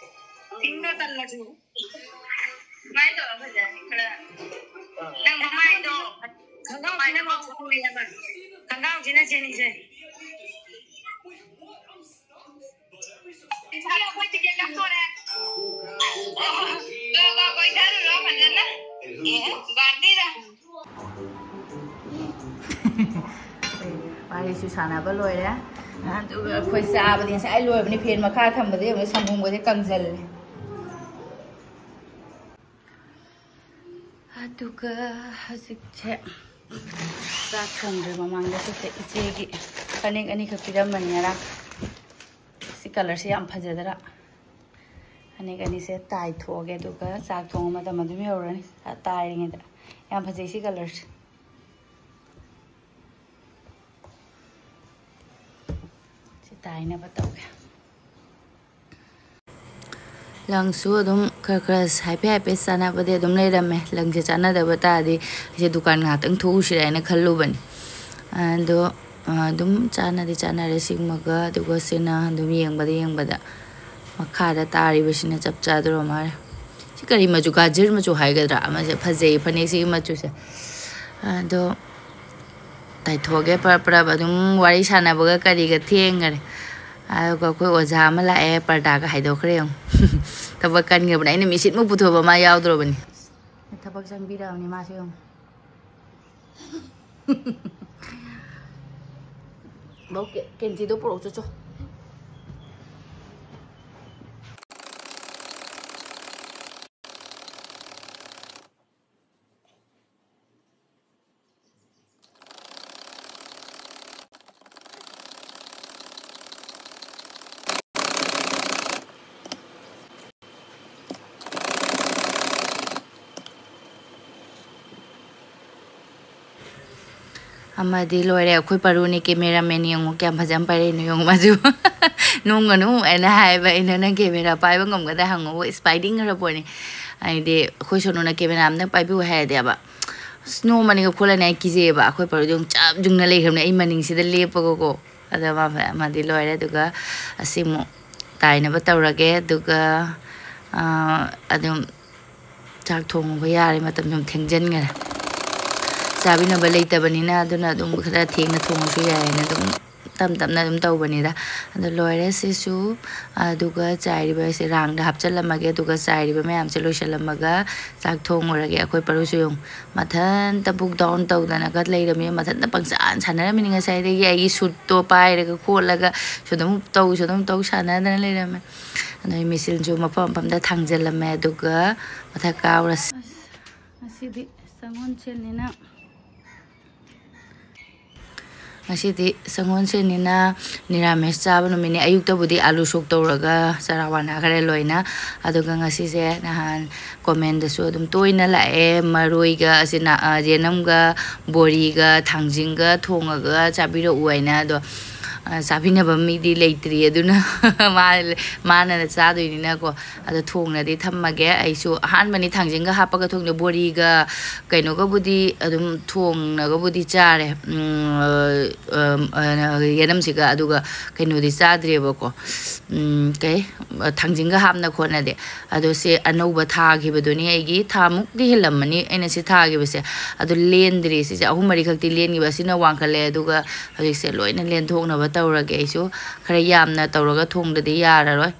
ꯄꯤꯡꯗꯣ ꯇꯜꯂꯁꯨ꯫ ꯁꯨꯃꯥꯏꯅ ꯇꯧꯔ ꯐꯖꯅꯤ ꯈꯔ꯫ ꯅꯪ ꯃꯃꯥꯏꯗꯣ ꯈꯣꯡꯒ꯭ꯔꯥꯎꯁꯤꯅ ꯉꯧꯊꯣꯛꯑꯦꯕ꯫ ꯈꯣꯡꯒ꯭ꯔꯥꯎꯁꯤꯅ ꯁꯦꯠꯅꯤꯁꯦ꯫ ꯋꯥꯔꯤꯁꯨ ꯁꯥꯟꯅꯕ ꯂꯣꯏꯔꯦ꯫ ꯑꯗꯨꯒ ꯑꯩꯈꯣꯏ ꯆꯥꯕꯗꯤ ꯉꯁꯥꯏ ꯂꯣꯏꯕꯅꯤ꯫ ꯐꯦꯟ ꯃꯈꯥ ꯊꯝꯕꯗ ꯌꯦꯡꯉꯨꯅꯦ, ꯁꯪꯒꯣꯝꯒꯁꯦ ꯀꯪꯁꯤꯜꯂꯦ꯫ ꯑꯗꯨꯒ ꯍꯧꯖꯤꯛꯁꯦ ꯆꯥꯛ ꯊꯣꯡꯗ꯭ꯔꯤ ꯃꯃꯥꯡꯗ ꯁꯤꯁꯦ ꯏꯆꯦꯒꯤ ꯐꯅꯦꯛ ꯑꯅꯤꯈꯛ ꯄꯤꯔꯝꯕꯅꯤ ꯉꯔꯥꯡ꯫ ꯁꯤ ꯀꯂꯔꯁꯦ ꯌꯥꯝ ꯐꯖꯗ꯭ꯔꯥ? ꯐꯅꯦꯛ ꯑꯅꯤꯁꯦ ꯇꯥꯏꯊꯣꯛꯑꯒꯦ, ꯑꯗꯨꯒ ꯆꯥꯛ ꯊꯣꯡꯕ ꯃꯇꯝ ꯑꯗꯨꯝ ꯌꯧꯔꯅꯤ꯫ ꯇꯥꯏꯔꯤꯉꯩꯗ ꯌꯥꯝ ꯐꯖꯩ ꯁꯤ ꯀꯂꯔꯁꯦ꯫ ꯁꯤ ꯇꯥꯏꯅꯕ ꯇꯧꯒꯦ꯫ ꯂꯪꯁꯨ ꯑꯗꯨꯝ ꯈꯔ ꯈꯔ ꯍꯥꯏꯐꯦꯠ ꯍꯥꯏꯐꯦꯠ ꯆꯥꯟꯅꯕꯗꯤ ꯑꯗꯨꯝ ꯂꯩꯔꯝꯃꯦ꯫ ꯂꯪꯁꯦ ꯆꯥꯟꯅꯗꯕ ꯇꯥꯔꯗꯤ ꯑꯩꯁꯦ ꯗꯨꯀꯥꯟ ꯉꯥꯛꯇꯪ ꯊꯣꯛꯎꯁꯤꯔꯥ ꯍꯥꯏꯅ ꯈꯜꯂꯨꯕꯅꯤ꯫ ꯑꯗꯣ, ꯑ, ꯑꯗꯨꯝ ꯆꯥꯟꯅꯗꯤ ꯆꯥꯟꯅꯔꯦ ꯁꯤꯃꯒ, ꯑꯗꯨꯒ ꯁꯤꯅ ꯑꯗꯨꯝ ꯌꯦꯡꯕꯗ ꯌꯦꯡꯕꯗ ꯃꯈꯥꯗ ꯇꯥꯔꯤꯕꯁꯤꯅ ꯆꯞ ꯆꯥꯗꯧꯔ ꯃꯥꯜꯂꯦ꯫ ꯁꯤ ꯀꯔꯤ ꯃꯆꯨ? ꯒꯥꯖꯔ ꯃꯆꯨ ꯍꯥꯏꯒꯗ꯭ꯔꯥ? ꯑꯃꯁꯦ ꯐꯖꯩ ꯐꯅꯦꯛꯁꯤꯒꯤ ꯃꯆꯨꯁꯦ꯫ ꯑꯗꯣ ꯇꯥꯏꯊꯣꯛꯑꯒꯦ ꯄꯔꯞ ꯄꯔꯞ꯫ ꯑꯗꯨꯝ ꯋꯥꯔꯤ ꯁꯥꯟꯅꯕꯒ ꯀꯔꯤꯒ ꯊꯦꯡꯈꯔꯦ꯫ ꯑꯗꯨꯒ ꯑꯩꯈꯣꯏ ꯑꯣꯖꯥ ꯑꯃ ꯂꯥꯛꯑꯦ, ꯄꯔꯗꯥꯒ ꯍꯥꯏꯗꯣꯛꯈ꯭ꯔꯦ ꯌꯦꯡꯉꯨ꯫ ꯊꯕꯛ ꯀꯟꯈ꯭ꯔꯕꯅꯦ꯫ ꯑꯩꯅ ꯃꯤꯁꯤꯠꯃꯨꯛ ꯄꯨꯊꯣꯛꯄ ꯃꯥ ꯌꯥꯎꯗ꯭ꯔꯕꯅꯤ꯫ ꯊꯕꯛ ꯆꯪꯕꯤꯔꯛꯑꯕꯅꯤ ꯃꯥꯁꯨ ꯌꯦꯡꯉꯨ꯫ ꯕꯧ ꯀꯦ-, ꯀꯦꯟꯖꯤꯗꯣ ꯄꯨꯔꯛꯎ ꯆꯣ ꯆꯣ꯫ ꯑꯃꯗꯤ ꯂꯣꯏꯔꯦ, ꯑꯩꯈꯣꯏ ꯄꯔꯨꯅꯤ ꯀꯦꯃꯦꯔꯥꯃꯦꯟ, ꯌꯦꯡꯉꯨ ꯀꯌꯥꯝ ꯐꯖꯅ ꯄꯥꯏꯔꯛꯏꯅꯣ, ꯌꯦꯡꯉꯨ ꯃꯥꯁꯨ꯫ "ꯅꯣꯡꯒꯅꯨ" ꯍꯥꯏꯅ ꯍꯥꯏꯕ ꯑꯩꯅ, "ꯅꯪ ꯀꯦꯃꯦꯔꯥ ꯄꯥꯏꯕ ꯉꯝꯒꯗ꯭ꯔꯥ?" ꯍꯪꯉꯨꯕ, ꯏꯁ, ꯄꯥꯏꯅꯤꯡꯈ꯭ꯔ ꯄꯣꯠꯅꯤ꯫ ꯍꯥꯏꯗꯤ ꯑꯩꯈꯣꯏ ꯁꯣꯅꯨꯅ "ꯀꯦꯃꯦꯔꯥ ꯑꯝꯇꯪ ꯄꯥꯏꯕꯤꯌꯨ" ꯍꯥꯏꯔꯗꯤꯕ, ꯑꯁ, ꯅꯣꯡꯃꯅꯤꯒ ꯈꯣꯠꯂꯅꯤ, ꯑꯩ ꯀꯤꯖꯩꯌꯦꯕ꯫ ꯑꯩꯈꯣꯏ ꯄꯔꯨꯗꯤ ꯑꯃꯨꯛ ꯆꯞ ꯌꯨꯡꯅ ꯂꯩꯈ꯭ꯔꯕꯅꯦ ꯑꯩ ꯃꯅꯤꯡꯁꯤꯗ ꯂꯦꯞꯄꯒꯀꯣ꯫ ꯑꯗ ꯃꯥ ꯐ-, ꯃꯥꯗꯤ ꯂꯣꯏꯔꯦ꯫ ꯑꯗꯨꯒ ꯑꯁꯤ ꯑꯃꯨꯛ ꯇꯥꯏꯅꯕ ꯇꯧꯔꯒꯦ꯫ ꯑꯗꯨꯒ, ꯑꯥ, ꯑꯗꯨꯝ ꯆꯥꯛ ꯊꯣꯡꯕ ꯌꯥꯔꯦ, ꯃꯇꯝ ꯁꯨꯝ ꯊꯦꯡꯖꯤꯟꯈꯔꯦ꯫ ꯆꯥꯕꯤꯅꯕ ꯂꯩꯇꯕꯅꯤꯅ, ꯑꯗꯨꯅ ꯑꯗꯨꯝ ꯈꯔ ꯊꯦꯡꯅ ꯊꯣꯡꯉꯁꯨ ꯌꯥꯏꯅ ꯑꯗꯨꯝ ꯇꯞ ꯇꯞꯅ ꯑꯗꯨꯝ ꯇꯧꯕꯅꯤꯗ꯫ ꯑꯗꯣ ꯂꯣꯏꯔꯦ ꯁꯤꯁꯨ꯫ ꯑꯗꯨꯒ ꯆꯥꯏꯔꯤꯕꯁꯦ ꯔꯥꯡꯗ ꯍꯥꯞꯆꯤꯜꯂꯝꯃꯒꯦ꯫ ꯑꯗꯨꯒ ꯆꯥꯏꯔꯤꯕ ꯃꯌꯥꯝꯁꯦ ꯂꯣꯏꯁꯤꯜꯂꯝꯃꯒ ꯆꯥꯛ ꯊꯣꯡꯉꯨꯔꯒꯦ꯫ ꯑꯩꯈꯣꯏ ꯄꯔꯨꯁꯨ ꯌꯦꯡꯉꯨ, ꯃꯊꯟꯇ book down ꯇꯧꯗꯅꯒ ꯂꯩꯔꯝꯃꯤ, ꯃꯊꯟꯇ ꯄꯪꯁꯥꯟ ꯁꯥꯟꯅꯔꯝꯃꯤꯅꯤ ꯉꯁꯥꯏꯗꯒꯤ꯫ ꯑꯩꯒꯤ ꯁꯨꯠꯇꯣ ꯄꯥꯏꯔꯒ ꯈꯣꯠꯂꯒ, "ꯁꯨꯗ ꯑꯃꯨꯛ ꯇꯧ, ꯁꯨꯗ ꯑꯃꯨꯛ ꯇꯧ" ꯁꯥꯟꯅꯗꯅ ꯂꯩꯔꯝꯃꯦ꯫ ꯑꯗꯩ ꯃꯦꯆꯤꯟꯁꯨ ꯃꯐꯝ ꯃꯐꯝꯗ ꯊꯥꯡꯖꯜꯂꯝꯃꯦ꯫ ꯑꯗꯨꯒ ꯃꯊꯛ ꯀꯥꯎꯔꯁꯤ꯫ ꯑꯁ, ꯉꯁꯤꯗꯤ ꯁꯪꯒꯣꯜꯁꯦꯟꯅꯤꯅ, ꯉꯁꯤꯗꯤ ꯁꯪꯒꯣꯜꯁꯦꯟꯅꯤꯅ ꯅꯤꯔꯥꯃꯤꯁ ꯆꯥꯕ ꯅꯨꯃꯤꯠꯅꯤ꯫ ꯑꯌꯨꯛꯇꯕꯨꯗꯤ ꯑꯥꯂꯨ ꯁꯣꯛ ꯇꯧꯔꯒ ꯆꯔꯥ ꯋꯥꯟꯅꯈ꯭ꯔꯦ ꯂꯣꯏꯅ꯫ ꯑꯗꯨꯒ ꯉꯁꯤꯁꯦ ꯅꯍꯥꯟ comment ꯁꯨ ꯑꯗꯨꯝ ꯇꯣꯏꯅ ꯂꯥꯛꯑꯦ, ꯃꯔꯣꯏꯒ ꯑꯁꯤꯅ, ꯑ, ꯌꯦꯅꯝꯒ ꯕꯣꯔꯤꯒ ꯊꯥꯡꯖꯤꯡꯒ ꯊꯣꯡꯉꯒ ꯆꯥꯕꯤꯔꯛꯎ ꯍꯥꯏꯅ꯫ ꯑꯗꯣ, ꯑ, ꯆꯥꯕꯤꯅꯕ ꯃꯤꯗꯤ ꯂꯩꯇ꯭ꯔꯤ, ꯑꯗꯨꯅ ꯃꯥ-, ꯃꯥꯅ ꯆꯥꯗꯣꯏꯅꯤꯅꯀꯣ꯫ ꯑꯗꯣ ꯊꯣꯡꯅꯗꯤ ꯊꯝꯃꯒꯦ꯫ ꯑꯩꯁꯨ ꯑꯍꯥꯟꯕꯅꯤ ꯊꯥꯡꯖꯤꯡꯒ ꯍꯥꯞꯄꯒ ꯊꯣꯡꯗꯦ꯫ ꯕꯣꯔꯤꯒ ꯀꯩꯅꯣꯒꯕꯨꯗꯤ ꯑꯗꯨꯝ ꯊꯣꯡꯅꯒꯕꯨꯗꯤ ꯆꯥꯔꯦ, ꯎꯝ, ꯑ, ꯑ, ꯑ, ꯌꯦꯅꯝꯁꯤꯒ꯫ ꯑꯗꯨꯒ ꯀꯩꯅꯣꯗꯤ ꯆꯥꯗ꯭ꯔꯦꯕꯀꯣ꯫ ꯎꯝ, ꯀꯩ, ꯊꯥꯡꯖꯤꯡꯒ ꯍꯥꯞꯅ ꯈꯣꯠꯅꯗꯦ꯫ ꯑꯗꯣ ꯁꯤ ꯑꯅꯧꯕ ꯊꯥꯈꯤꯕꯗꯨꯅꯤ ꯑꯩꯒꯤ, ꯊꯥꯃꯨꯛꯇꯤ ꯍꯦꯜꯂꯝꯃꯅꯤ ꯑꯩꯅ ꯁꯤ ꯊꯥꯈꯤꯕꯁꯦ꯫ ꯑꯗꯣ ꯂꯦꯟꯗ꯭ꯔꯤ, ꯁꯤꯁꯦ ꯑꯍꯨꯝ ꯃꯔꯤꯈꯛꯇꯤ ꯂꯦꯟꯈꯤꯕ, ꯑꯁꯤꯅ ꯋꯥꯡꯈꯠꯂꯦ꯫ ꯑꯗꯨꯒ ꯍꯧꯖꯤꯛꯁꯦ ꯂꯣꯏꯅ ꯂꯦꯟꯊꯣꯛꯅꯕ ꯇꯧꯔꯒꯦ꯫ ꯑꯩꯁꯨ ꯈꯔ ꯌꯥꯝꯅ ꯇꯧꯔꯒ ꯊꯣꯡꯗꯗꯤ ꯌꯥꯔꯔꯣꯏ꯫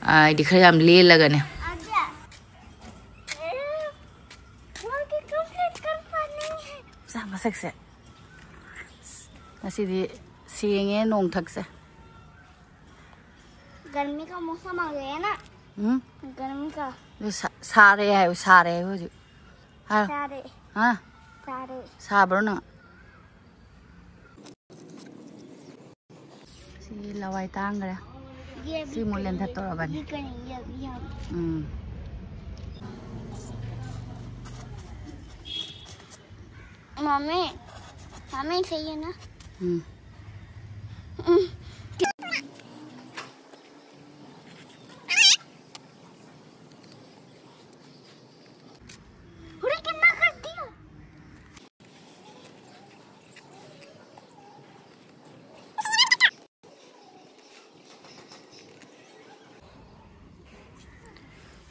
ꯑ, ꯑꯩꯗꯤ ꯈꯔ ꯌꯥꯝ ꯂꯦꯜꯂꯒꯅꯦ꯫ ꯁꯥ ꯃꯁꯛꯁꯦ꯫ ꯉꯁꯤꯗꯤ ꯁꯦꯡꯉꯦ ꯅꯣꯡꯊꯛꯁꯦ꯫ गर्मी का मौसम आ गया है ना? ꯎꯝ? गर्मी का। ꯑꯗꯨ ꯁꯥ-, ꯁꯥꯔꯦ ꯍꯥꯏꯌꯨ, ꯁꯥꯔꯦ ꯍꯥꯏꯌꯨ ꯍꯧꯖꯤꯛ꯫ ꯍꯥꯏꯌꯨ꯫ सारे। ꯍꯥ? सारे। ꯁꯥꯕ꯭ꯔꯣ ꯅꯪ? ꯁꯤ ꯂꯋꯥꯏ ꯇꯥꯡꯈ꯭ꯔꯦ꯫ ये ꯁꯤ ꯑꯃꯨꯛ ꯂꯦꯟꯊꯠꯇꯧꯔꯕꯅꯤ꯫ ये करेंगे अभी हम। ꯎꯝ꯫ मम्मी, हमें चाहिए ना। ꯎꯝ꯫ अरे, कितना कर दिया।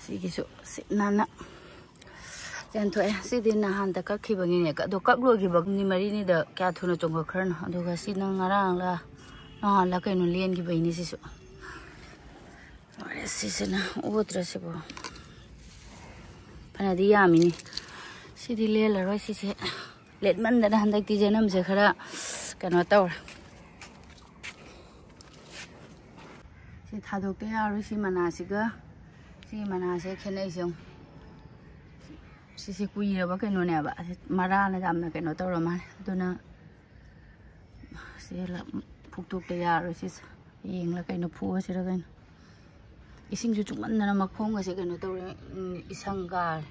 ꯁꯤꯒꯤꯁꯨ ꯁꯤꯠ ꯅꯥꯟꯅ ꯆꯦꯟꯊꯣꯛꯑꯦ꯫ ꯁꯤꯗꯤ ꯅꯍꯥꯟꯗ ꯀꯛꯈꯤꯕꯒꯤꯅꯦ꯫ ꯑꯗꯣ ꯀꯛ ꯂꯣꯏꯈꯤꯕ ꯍꯨꯝꯅꯤ ꯃꯔꯤꯅꯤꯗ ꯀꯌꯥ ꯊꯨꯅ ꯆꯣꯡꯈꯠꯈ꯭ꯔꯅꯣ꯫ ꯑꯗꯨꯒ ꯁꯤꯅ ꯉꯔꯥꯡꯂ ꯅꯍꯥꯟꯂ ꯀꯩꯅꯣ ꯂꯦꯟꯈꯤꯕꯩꯅꯦ ꯁꯤꯁꯨ꯫ ꯂꯣꯏꯔꯦ, ꯁꯤꯁꯤꯅ ꯑꯣꯗ꯭ꯔꯁꯤꯕꯨ꯫ ꯐꯅꯗꯤ ꯌꯥꯝꯃꯤꯅꯤ꯫ ꯁꯤꯗꯤ ꯂꯦꯜꯂꯔꯣꯏ꯫ ꯁꯤꯁꯦ ꯂꯦꯠꯃꯟꯗꯅ ꯍꯟꯗꯛꯇꯤ ꯖꯦꯅꯝꯁꯦ ꯈꯔ ꯀꯩꯅꯣ ꯇꯧꯔꯦ꯫ ꯁꯤ ꯊꯥꯗꯣꯛꯇ ꯌꯥꯔꯣꯏ꯫ ꯁꯤ ꯃꯅꯥꯁꯤꯒ ꯁꯤ ꯃꯅꯥꯁꯦ ꯈꯦꯠꯅꯩꯁꯦ ꯌꯦꯡꯉꯨ꯫ ꯁꯤꯁꯦ ꯀꯨꯏꯔꯕ ꯀꯩꯅꯣꯅꯦꯕ꯫ ꯑꯁꯤ ꯃꯔꯥꯅ ꯌꯥꯝꯅ ꯀꯩꯅꯣ ꯇꯧꯔ ꯃꯥꯜꯂꯦ꯫ ꯑꯗꯨꯅ ꯁꯤ ꯐꯨꯛꯇꯣꯛꯇ ꯌꯥꯔꯣꯏ꯫ ꯁꯤꯁꯦ ꯌꯦꯡꯂ ꯀꯩꯅꯣ ꯐꯨꯛꯑꯁꯤꯔ ꯀꯩꯅꯣ꯫ ꯏꯁꯤꯡꯁꯨ ꯆꯨꯞꯃꯟꯗꯅ ꯃꯈꯣꯡꯒꯁꯦ ꯀꯩꯅꯣ ꯇꯧꯔꯦ꯫ ꯎꯝ, ꯏꯁꯪ ꯀꯥꯔꯦ꯫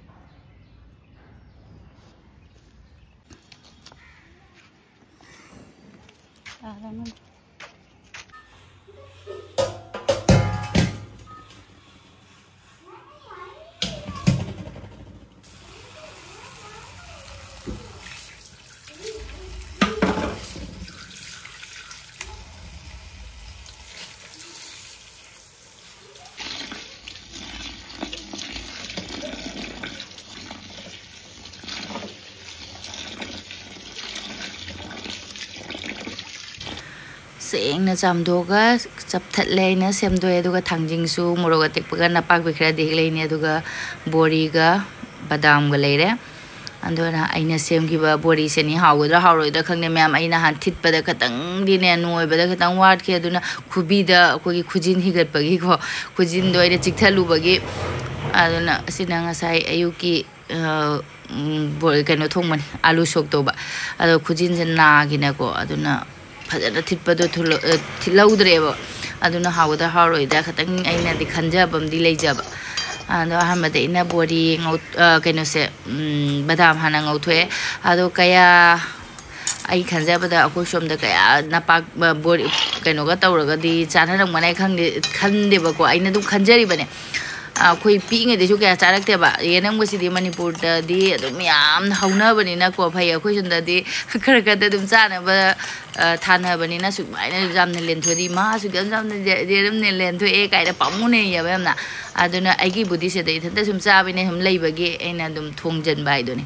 ꯌꯥꯔꯅꯤ꯫ ꯁꯦꯡꯅ ꯆꯥꯝꯊꯣꯛꯑꯒ ꯆꯞꯊꯠꯂꯦ꯫ ꯑꯩꯅ ꯁꯦꯝꯗꯣꯛꯑꯦ꯫ ꯑꯗꯨꯒ ꯊꯥꯡꯖꯤꯡꯁꯨ, ꯃꯣꯔꯣꯛ ꯑꯇꯦꯛꯄꯒ ꯅꯄꯥꯛꯄꯤ ꯈꯔꯗꯤ ꯍꯦꯛ ꯂꯩꯅꯤ꯫ ꯑꯗꯨꯒ ꯕꯣꯔꯤꯒ ꯕꯗꯥꯝꯒ ꯂꯩꯔꯦ꯫ ꯑꯗꯨꯅ ꯑꯩꯅ ꯁꯦꯝꯈꯤꯕ ꯕꯣꯔꯤꯁꯤꯅꯤ꯫ ꯍꯥꯎꯒꯗ꯭ꯔꯥ ꯍꯥꯎꯔꯣꯏꯗ꯭ꯔꯥ ꯈꯪꯗꯦ ꯃꯌꯥꯝ꯫ ꯑꯩ ꯅꯍꯥꯟ ꯊꯤꯠꯄꯗ ꯈꯇꯪꯗꯤꯅꯦ, ꯅꯣꯏꯕꯗ ꯈꯇꯪ ꯋꯥꯠꯈꯤ꯫ ꯑꯗꯨꯅ ꯈꯨꯕꯤꯗ ꯑꯩꯈꯣꯏꯒꯤ ꯈꯨꯖꯤꯟ ꯍꯤꯒꯠꯄꯒꯤꯀꯣ, ꯈꯨꯖꯤꯟꯗꯣ ꯑꯩꯅ ꯆꯤꯛꯊꯠꯂꯨꯕꯒꯤ꯫ ꯑꯗꯨꯅ ꯑꯁꯤꯅ ꯉꯁꯥꯏ ꯑꯌꯨꯛꯀꯤ, ꯑ, ꯎꯝ, ꯕꯣ-, ꯀꯩꯅꯣ ꯊꯣꯡꯕꯅꯤ, ꯑꯥꯂꯨ ꯁꯣꯛ ꯇꯧꯕ꯫ ꯑꯗꯣ ꯈꯨꯖꯤꯟꯁꯦ ꯅꯥꯒꯤꯅꯀꯣ, ꯑꯗꯨꯅ ꯐꯖꯅ ꯊꯤꯠꯄꯗꯣ ꯊꯨꯜꯂ-, ꯑ, ꯊꯤꯠꯍꯧꯗ꯭ꯔꯦꯕ꯫ ꯑꯗꯨꯅ ꯍꯥꯎꯒꯗ꯭ꯔꯥ ꯍꯥꯎꯔꯣꯏꯗ꯭ꯔꯥ ꯈꯇꯪ ꯑꯩꯅꯗꯤ ꯈꯟꯖꯕ ꯑꯃꯗꯤ ꯂꯩꯖꯕ꯫ ꯑꯗꯣ ꯑꯍꯥꯟꯕꯗ ꯑꯩꯅ ꯕꯣꯔꯤ ꯉꯧ-, ꯑ, ꯀꯩꯅꯣꯁꯦ, ꯎꯝ, ꯕꯗꯥꯝ ꯍꯥꯟꯅ ꯉꯧꯊꯣꯛꯑꯦ꯫ ꯑꯗꯣ ꯀꯌꯥ ꯑꯩ ꯈꯟꯖꯕꯗ ꯑꯩꯈꯣꯏ ꯁꯣꯝꯗ ꯀꯌꯥ ꯅꯄꯥꯛ ꯕꯣꯔꯤ ꯀꯩꯅꯣꯒ ꯇꯧꯔꯒꯗꯤ ꯆꯥꯅꯔꯝꯒꯅꯤ ꯈꯪꯗꯦ, ꯈꯟꯗꯦꯕꯀꯣ꯫ ꯑꯩꯅ ꯑꯗꯨꯝ ꯈꯟꯖꯔꯤꯕꯅꯦ꯫ ꯑꯩꯈꯣꯏ ꯄꯤꯛꯏꯉꯩꯗꯁꯨ ꯀꯌꯥ ꯆꯥꯔꯛꯇꯦꯕ꯫ ꯌꯦꯅꯝꯒꯁꯤꯗꯤ ꯃꯅꯤꯄꯨꯔꯗꯗꯤ ꯑꯗꯨꯝ ꯌꯥꯝꯅ ꯍꯧꯅꯕꯅꯤꯅꯀꯣ, ꯐꯩ꯫ ꯑꯩꯈꯣꯏ ꯁꯣꯝꯗꯗꯤ ꯈꯔ ꯈꯔꯗ ꯑꯗꯨꯝ ꯆꯥꯅꯕ ꯊꯥꯅꯕꯅꯤꯅ, ꯁꯨꯃꯥꯏꯅ ꯌꯥꯝꯅ ꯂꯦꯟꯊꯣꯛꯑꯗꯤ, ꯃꯥꯁꯨ ꯌꯥꯝ ꯌꯥꯝꯅ ꯌꯦꯔꯨꯝꯅꯦ ꯂꯦꯟꯊꯣꯛꯑꯦ ꯀꯥꯏꯅ ꯄꯥꯝꯃꯨꯅꯩꯌꯦꯕ ꯌꯥꯝꯅ꯫ ꯑꯗꯨꯅ ꯑꯩꯒꯤꯕꯨꯗꯤ ꯁꯤꯗ ꯏꯊꯟꯇ ꯁꯨꯝ ꯆꯥꯕꯅꯦ, ꯁꯨꯝ ꯂꯩꯕꯒꯤ ꯑꯩꯅ ꯑꯗꯨꯝ ꯊꯣꯡꯖꯟꯕ ꯍꯥꯏꯗꯨꯅꯤ꯫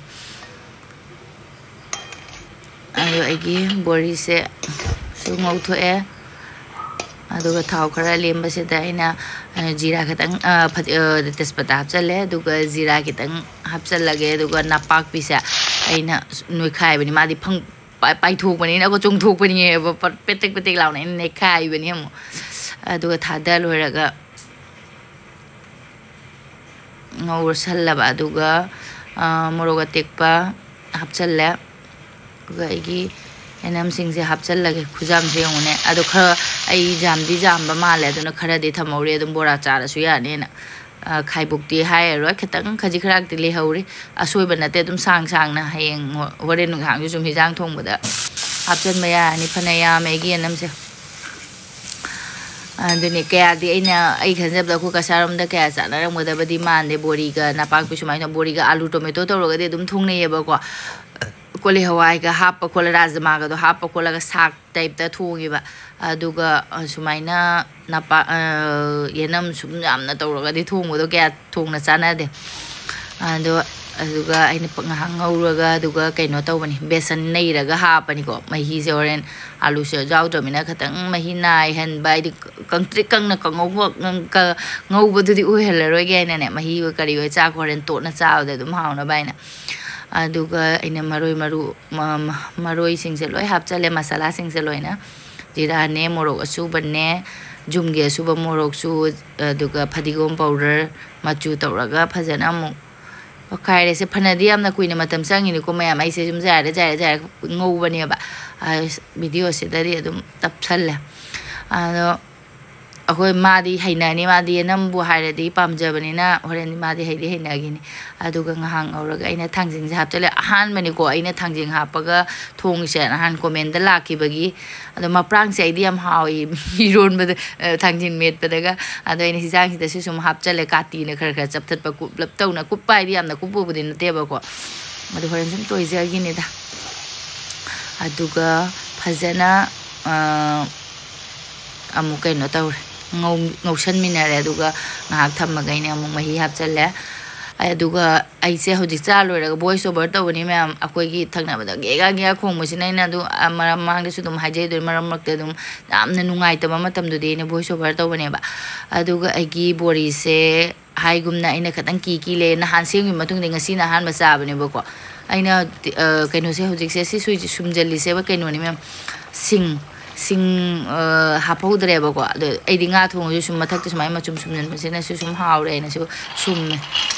ꯑꯗꯣ ꯑꯩꯒꯤ ꯕꯣꯔꯤꯁꯦ ꯁꯨ ꯉꯧꯊꯣꯛꯑꯦ꯫ ꯑꯗꯨꯒ ꯊꯥꯎ ꯈꯔ ꯂꯦꯝꯕꯁꯤꯗ ꯑꯩꯅ, ꯑ, ꯖꯤꯔꯥ ꯈꯤꯇꯪ, ꯑ, ꯐꯗꯤ-, ꯑ, ꯇꯦꯖꯄꯇꯥ ꯍꯥꯞꯆꯜꯂꯦ꯫ ꯑꯗꯨꯒ ꯖꯤꯔꯥ ꯈꯤꯇꯪ ꯍꯥꯞꯆꯜꯂꯒꯦ꯫ ꯑꯗꯨꯒ ꯅꯄꯥꯛꯄꯤꯁꯦ ꯑꯩꯅ ꯅꯣꯏꯈꯥꯏꯕꯅꯤ꯫ ꯃꯥꯗꯤ ꯐꯪ-, ꯄꯥꯏ-, ꯄꯥꯏꯊꯣꯛꯄꯅꯤꯅꯀꯣ, ꯆꯣꯡꯊꯣꯛꯄꯅꯤꯕ꯫ ꯄ-, ꯄꯦꯇꯦꯛ ꯄꯦꯇꯦꯛ ꯂꯥꯎꯅ ꯑꯩꯅ ꯅꯦꯠꯈꯥꯏꯕꯅꯤ ꯑꯃꯨꯛ꯫ ꯑꯗꯨꯒ ꯊꯥꯗ ꯂꯣꯏꯔꯒ ꯉꯧꯔꯁꯜꯂꯕ꯫ ꯑꯗꯨꯒ, ꯑ, ꯃꯣꯔꯣꯛ ꯑꯇꯦꯛꯄ ꯍꯥꯞꯆꯜꯂꯦ꯫ ꯑꯗꯨꯒ ꯑꯩꯒꯤ ꯌꯦꯅꯝꯁꯤꯡꯁꯦ ꯍꯥꯞꯆꯜꯂꯒꯦ꯫ ꯈꯨꯖꯥꯝꯁꯦ ꯌꯦꯡꯉꯨꯅꯦ꯫ ꯑꯗꯣ ꯈꯔ ꯑꯩ ꯖꯥꯝꯗꯤ ꯖꯥꯝꯕ ꯃꯥꯜꯂꯦ, ꯑꯗꯨꯅ ꯈꯔꯗꯤ ꯊꯝꯍꯧꯔꯤ, ꯑꯗꯨꯝ ꯕꯣꯔꯥ ꯆꯥꯔꯁꯨ ꯌꯥꯅꯦꯅ꯫ ꯑ, ꯈꯥꯏꯕꯣꯛꯇꯤ ꯍꯥꯏꯔꯔꯣꯏ, ꯈꯤꯇꯪ ꯈꯖꯤꯛ ꯈꯔꯥꯛꯇꯤ ꯂꯩꯍꯧꯔꯤ꯫ ꯑꯁꯣꯏꯕ ꯅꯠꯇꯦ, ꯑꯗꯨꯝ ꯁꯥꯡ ꯁꯥꯡꯅ ꯍꯌꯦꯡ ꯍꯣ-, ꯍꯣꯔꯦꯟ ꯅꯨꯡꯗꯥꯡꯁꯨ ꯁꯨꯝ ꯍꯤꯟꯖꯥꯡ ꯊꯣꯡꯕꯗ ꯍꯥꯞꯆꯟꯕ ꯌꯥꯔꯅꯤ꯫ ꯐꯅ ꯌꯥꯝꯃꯦ ꯑꯩꯒꯤ ꯌꯦꯅꯝꯁꯦ꯫ ꯑꯗꯨꯅꯦ, ꯀꯌꯥꯗꯤ ꯑꯩꯅ, ꯑꯩ ꯈꯟꯖꯕꯗ ꯑꯩꯈꯣꯏ ꯀꯁꯥꯔꯣꯝꯗ ꯀꯌꯥ ꯆꯥꯅꯔꯝꯒꯗꯕꯗꯤ ꯃꯥꯟꯗꯦ꯫ ꯕꯣꯔꯤꯒ ꯅꯄꯥꯛꯄꯤ ꯁꯨꯃꯥꯏꯅ, ꯕꯣꯔꯤꯒ ꯑꯥꯂꯨ ꯇꯣꯃꯦꯇꯣ ꯇꯧꯔꯒꯗꯤ ꯑꯗꯨꯝ ꯊꯣꯡꯅꯩꯌꯦꯕꯀꯣ꯫ ꯀꯣꯂꯤ ꯍꯋꯥꯏꯒ ꯍꯥꯞꯄ ꯈꯣꯠꯂ, ꯔꯥꯖꯃꯥꯒꯗꯣ ꯍꯥꯞꯄ ꯈꯣꯠꯂꯒ ꯁꯥꯛ ꯇꯥꯏꯞꯇ ꯊꯣꯡꯉꯦꯕ꯫ ꯑꯗꯨꯒ, ꯑ, ꯁꯨꯃꯥꯏꯅ ꯅꯄꯥꯛ-, ꯑ, ꯌꯦꯅꯝ ꯁꯨꯝ ꯌꯥꯝꯅ ꯇꯧꯔꯒꯗꯤ ꯊꯣꯡꯕꯗꯣ ꯀꯌꯥ ꯊꯣꯡꯅ ꯆꯥꯟꯅꯗꯦ꯫ ꯑꯗꯣ, ꯑꯗꯨꯒ ꯑꯩꯅ ꯄ-, ꯉꯥꯏꯍꯥꯛ ꯉꯧꯔꯒ, ꯑꯗꯨꯒ ꯀꯩꯅꯣ ꯇꯧꯕꯅꯤ, ꯕꯦꯁꯟ ꯅꯩꯔꯒ ꯍꯥꯞꯄꯅꯤꯀꯣ꯫ ꯃꯍꯤꯁꯦ ꯍꯣꯔꯦꯟ ꯑꯥꯂꯨꯁꯦ ꯌꯥꯎꯗ꯭ꯔꯕꯅꯤꯅ ꯈꯤꯇꯪ ꯃꯍꯤ ꯅꯥꯏꯍꯟꯕ, ꯍꯥꯏꯗꯤ ꯀꯪꯇ꯭ꯔꯤꯛ ꯀꯪꯅ ꯀꯥꯡꯉꯧ ꯉꯧ-, ꯀ-, ꯉꯧꯕꯗꯨꯗꯤ ꯑꯣꯏꯍꯜꯂꯔꯣꯏꯒꯦ ꯍꯥꯏꯅꯅꯦ, ꯃꯍꯤ ꯀꯔꯤ ꯑꯣꯏ ꯆꯥꯛ ꯍꯣꯔꯦꯟ ꯇꯣꯠꯅ ꯆꯥꯕꯗ ꯑꯗꯨꯝ ꯍꯥꯎꯅꯕ ꯍꯥꯏꯅ꯫ ꯑꯗꯨꯒ ꯑꯩꯅ ꯃꯔꯣꯏ ꯃꯔꯨ, ꯃ-, ꯃ-, ꯃꯔꯣꯏꯁꯤꯡꯁꯦ ꯂꯣꯏ ꯍꯥꯞꯆꯜꯂꯦ, ꯃꯁꯥꯂꯥꯁꯤꯡꯁꯦ ꯂꯣꯏꯅ꯫ ꯖꯤꯔꯥꯅꯦ, ꯃꯣꯔꯣꯛ ꯑꯁꯨꯕꯅꯦ, ꯌꯨꯝꯒꯤ ꯑꯁꯨꯕ ꯃꯣꯔꯣꯛꯁꯨ, ꯑꯗꯨꯒ ꯐꯗꯤꯒꯣꯝ ꯄꯥꯎꯗꯔ ꯃꯆꯨ ꯇꯧꯔꯒ ꯐꯖꯅ ꯑꯃꯨꯛ ꯑꯣꯠꯈꯥꯏꯔꯦ꯫ ꯁꯦ ꯐꯅꯗꯤ ꯌꯥꯝꯅ ꯀꯨꯏꯅ ꯃꯇꯝ ꯆꯪꯉꯤꯅꯤꯀꯣ ꯃꯌꯥꯝ, ꯑꯩꯁꯦ ꯁꯨꯝ ꯖꯥꯏꯔ ꯖꯥꯏꯔ ꯖꯥꯏꯔ ꯉꯧꯕꯅꯦꯕ꯫ ꯑ, ꯚꯤꯗꯤꯑꯣꯁꯤꯗꯗꯤ ꯑꯗꯨꯝ ꯇꯞꯁꯜꯂꯦ꯫ ꯑꯗꯣ ꯑꯩꯈꯣꯏ ꯃꯥꯗꯤ ꯍꯩꯅꯅꯤ, ꯃꯥꯗꯤ ꯌꯦꯅꯝꯕꯨ ꯍꯥꯏꯔꯗꯤ ꯄꯥꯝꯖꯕꯅꯤꯅ ꯍꯣꯔꯦꯟꯗꯤ ꯃꯥꯗꯤ ꯍꯩꯗꯤ ꯍꯩꯅꯈꯤꯅꯤ꯫ ꯑꯗꯨꯒ ꯉꯥꯏꯍꯥꯛ ꯉꯧꯔꯒ ꯑꯩꯅ ꯊꯥꯡꯖꯤꯡꯁꯦ ꯍꯥꯞꯆꯤꯜꯂꯦ꯫ ꯑꯍꯥꯟꯕꯅꯤꯀꯣ ꯑꯩꯅ ꯊꯥꯡꯖꯤꯡ ꯍꯥꯞꯄꯒ ꯊꯣꯡꯉꯤꯁꯦ, ꯅꯍꯥꯟ ꯀꯣꯃꯦꯟꯗ ꯂꯥꯛꯈꯤꯕꯒꯤ꯫ ꯑꯗꯣ ꯃꯄ꯭ꯔꯥꯡꯁꯦ ꯑꯩꯗꯤ ꯌꯥꯝ ꯍꯥꯎꯏ ꯏꯔꯣꯟꯕꯗ, ꯑ, ꯊꯥꯡꯖꯤꯡ ꯃꯦꯠꯄꯗꯒ꯫ ꯑꯗꯣ ꯑꯩꯅ ꯍꯤꯟꯖꯥꯡꯁꯤꯗꯁꯨ ꯁꯨꯝ ꯍꯥꯞꯆꯜꯂꯦ, ꯀꯥꯇꯤꯅ ꯈꯔ ꯈꯔ ꯆꯞꯊꯠꯄ, ꯀꯨꯞꯂꯞ ꯇꯧꯅ꯫ ꯀꯨꯞꯄ ꯍꯥꯏꯗꯤ ꯌꯥꯝꯅ ꯀꯨꯞꯄꯕꯨꯗꯤ ꯅꯠꯇꯦꯕꯀꯣ, ꯑꯗꯨ ꯍꯣꯔꯦꯟ ꯁꯨꯝ ꯇꯣꯏꯖꯈꯤꯅꯤꯗ꯫ ꯑꯗꯨꯒ ꯐꯖꯅ, ꯑ, ꯑꯃꯨꯛ ꯀꯩꯅꯣ ꯇꯧꯔꯦ, ꯉꯧ-, ꯉꯧꯁꯟꯃꯤꯟꯅꯔꯦ꯫ ꯑꯗꯨꯒ ꯉꯥꯏꯍꯥꯛ ꯊꯝꯃꯒ ꯑꯩꯅ ꯑꯃꯨꯛ ꯃꯍꯤ ꯍꯥꯞꯆꯜꯂꯦ꯫ ꯑꯗꯨꯒ ꯑꯩꯁꯦ ꯍꯧꯖꯤꯛ ꯆꯥ ꯂꯣꯏꯔꯒ voice over ꯇꯧꯕꯅꯤ ꯃꯌꯥꯝ꯫ ꯑꯩꯈꯣꯏꯒꯤ ꯊꯪꯅꯕꯗ ꯒꯦꯒꯥ ꯒꯦꯒꯥ ꯈꯣꯡꯕꯁꯤꯅ ꯑꯩꯅ ꯑꯗꯨ, ꯑ, ꯃꯔꯛ ꯃꯃꯥꯡꯗꯁꯨ ꯑꯗꯨꯝ ꯍꯥꯏꯖꯩ, ꯑꯗꯨ ꯃꯔꯛ ꯃꯔꯛꯇ ꯑꯗꯨꯝ ꯌꯥꯝꯅ ꯅꯨꯡꯉꯥꯏꯇꯕ ꯃꯇꯝꯗꯨꯗꯤ ꯑꯩꯅ voice over ꯇꯧꯕꯅꯦꯕ꯫ ꯑꯗꯨꯒ ꯑꯩꯒꯤ ꯕꯣꯔꯤꯁꯦ ꯍꯥꯏꯒꯨꯝꯅ ꯑꯩꯅ ꯈꯤꯇꯪ ꯀꯤ ꯀꯤ ꯂꯩ꯫ ꯅꯍꯥꯟ ꯁꯦꯝꯈꯤꯕ ꯃꯇꯨꯡꯗ ꯉꯁꯤꯅ ꯑꯍꯥꯟꯕ ꯆꯥꯕꯅꯦꯕꯀꯣ꯫ ꯑꯩꯅ, ꯑ, ꯀꯩꯅꯣꯁꯦ ꯍꯧꯖꯤꯛꯁꯦ ꯁꯤ ꯁꯨꯏ-, ꯁꯨꯝꯖꯜꯂꯤꯁꯦꯕ ꯀꯩꯅꯣꯅꯤ ꯃꯌꯥꯝ, ꯁꯤꯡ, ꯁꯤꯡ, ꯑ, ꯍꯥꯞꯍꯧꯗ꯭ꯔꯦꯕꯀꯣ꯫ ꯑꯗꯣ ꯑꯩꯗꯤ ꯉꯥ ꯊꯣꯡꯉꯁꯨ ꯁꯨꯝ ꯃꯊꯛꯇ ꯁꯨꯃꯥꯏꯅ ꯃꯆꯨꯝ ꯁꯨꯝꯖꯟꯕꯁꯤꯅꯁꯨ ꯁꯨꯝ ꯍꯥꯎꯔꯦꯅꯁꯨ ꯁꯨꯝꯃꯦ꯫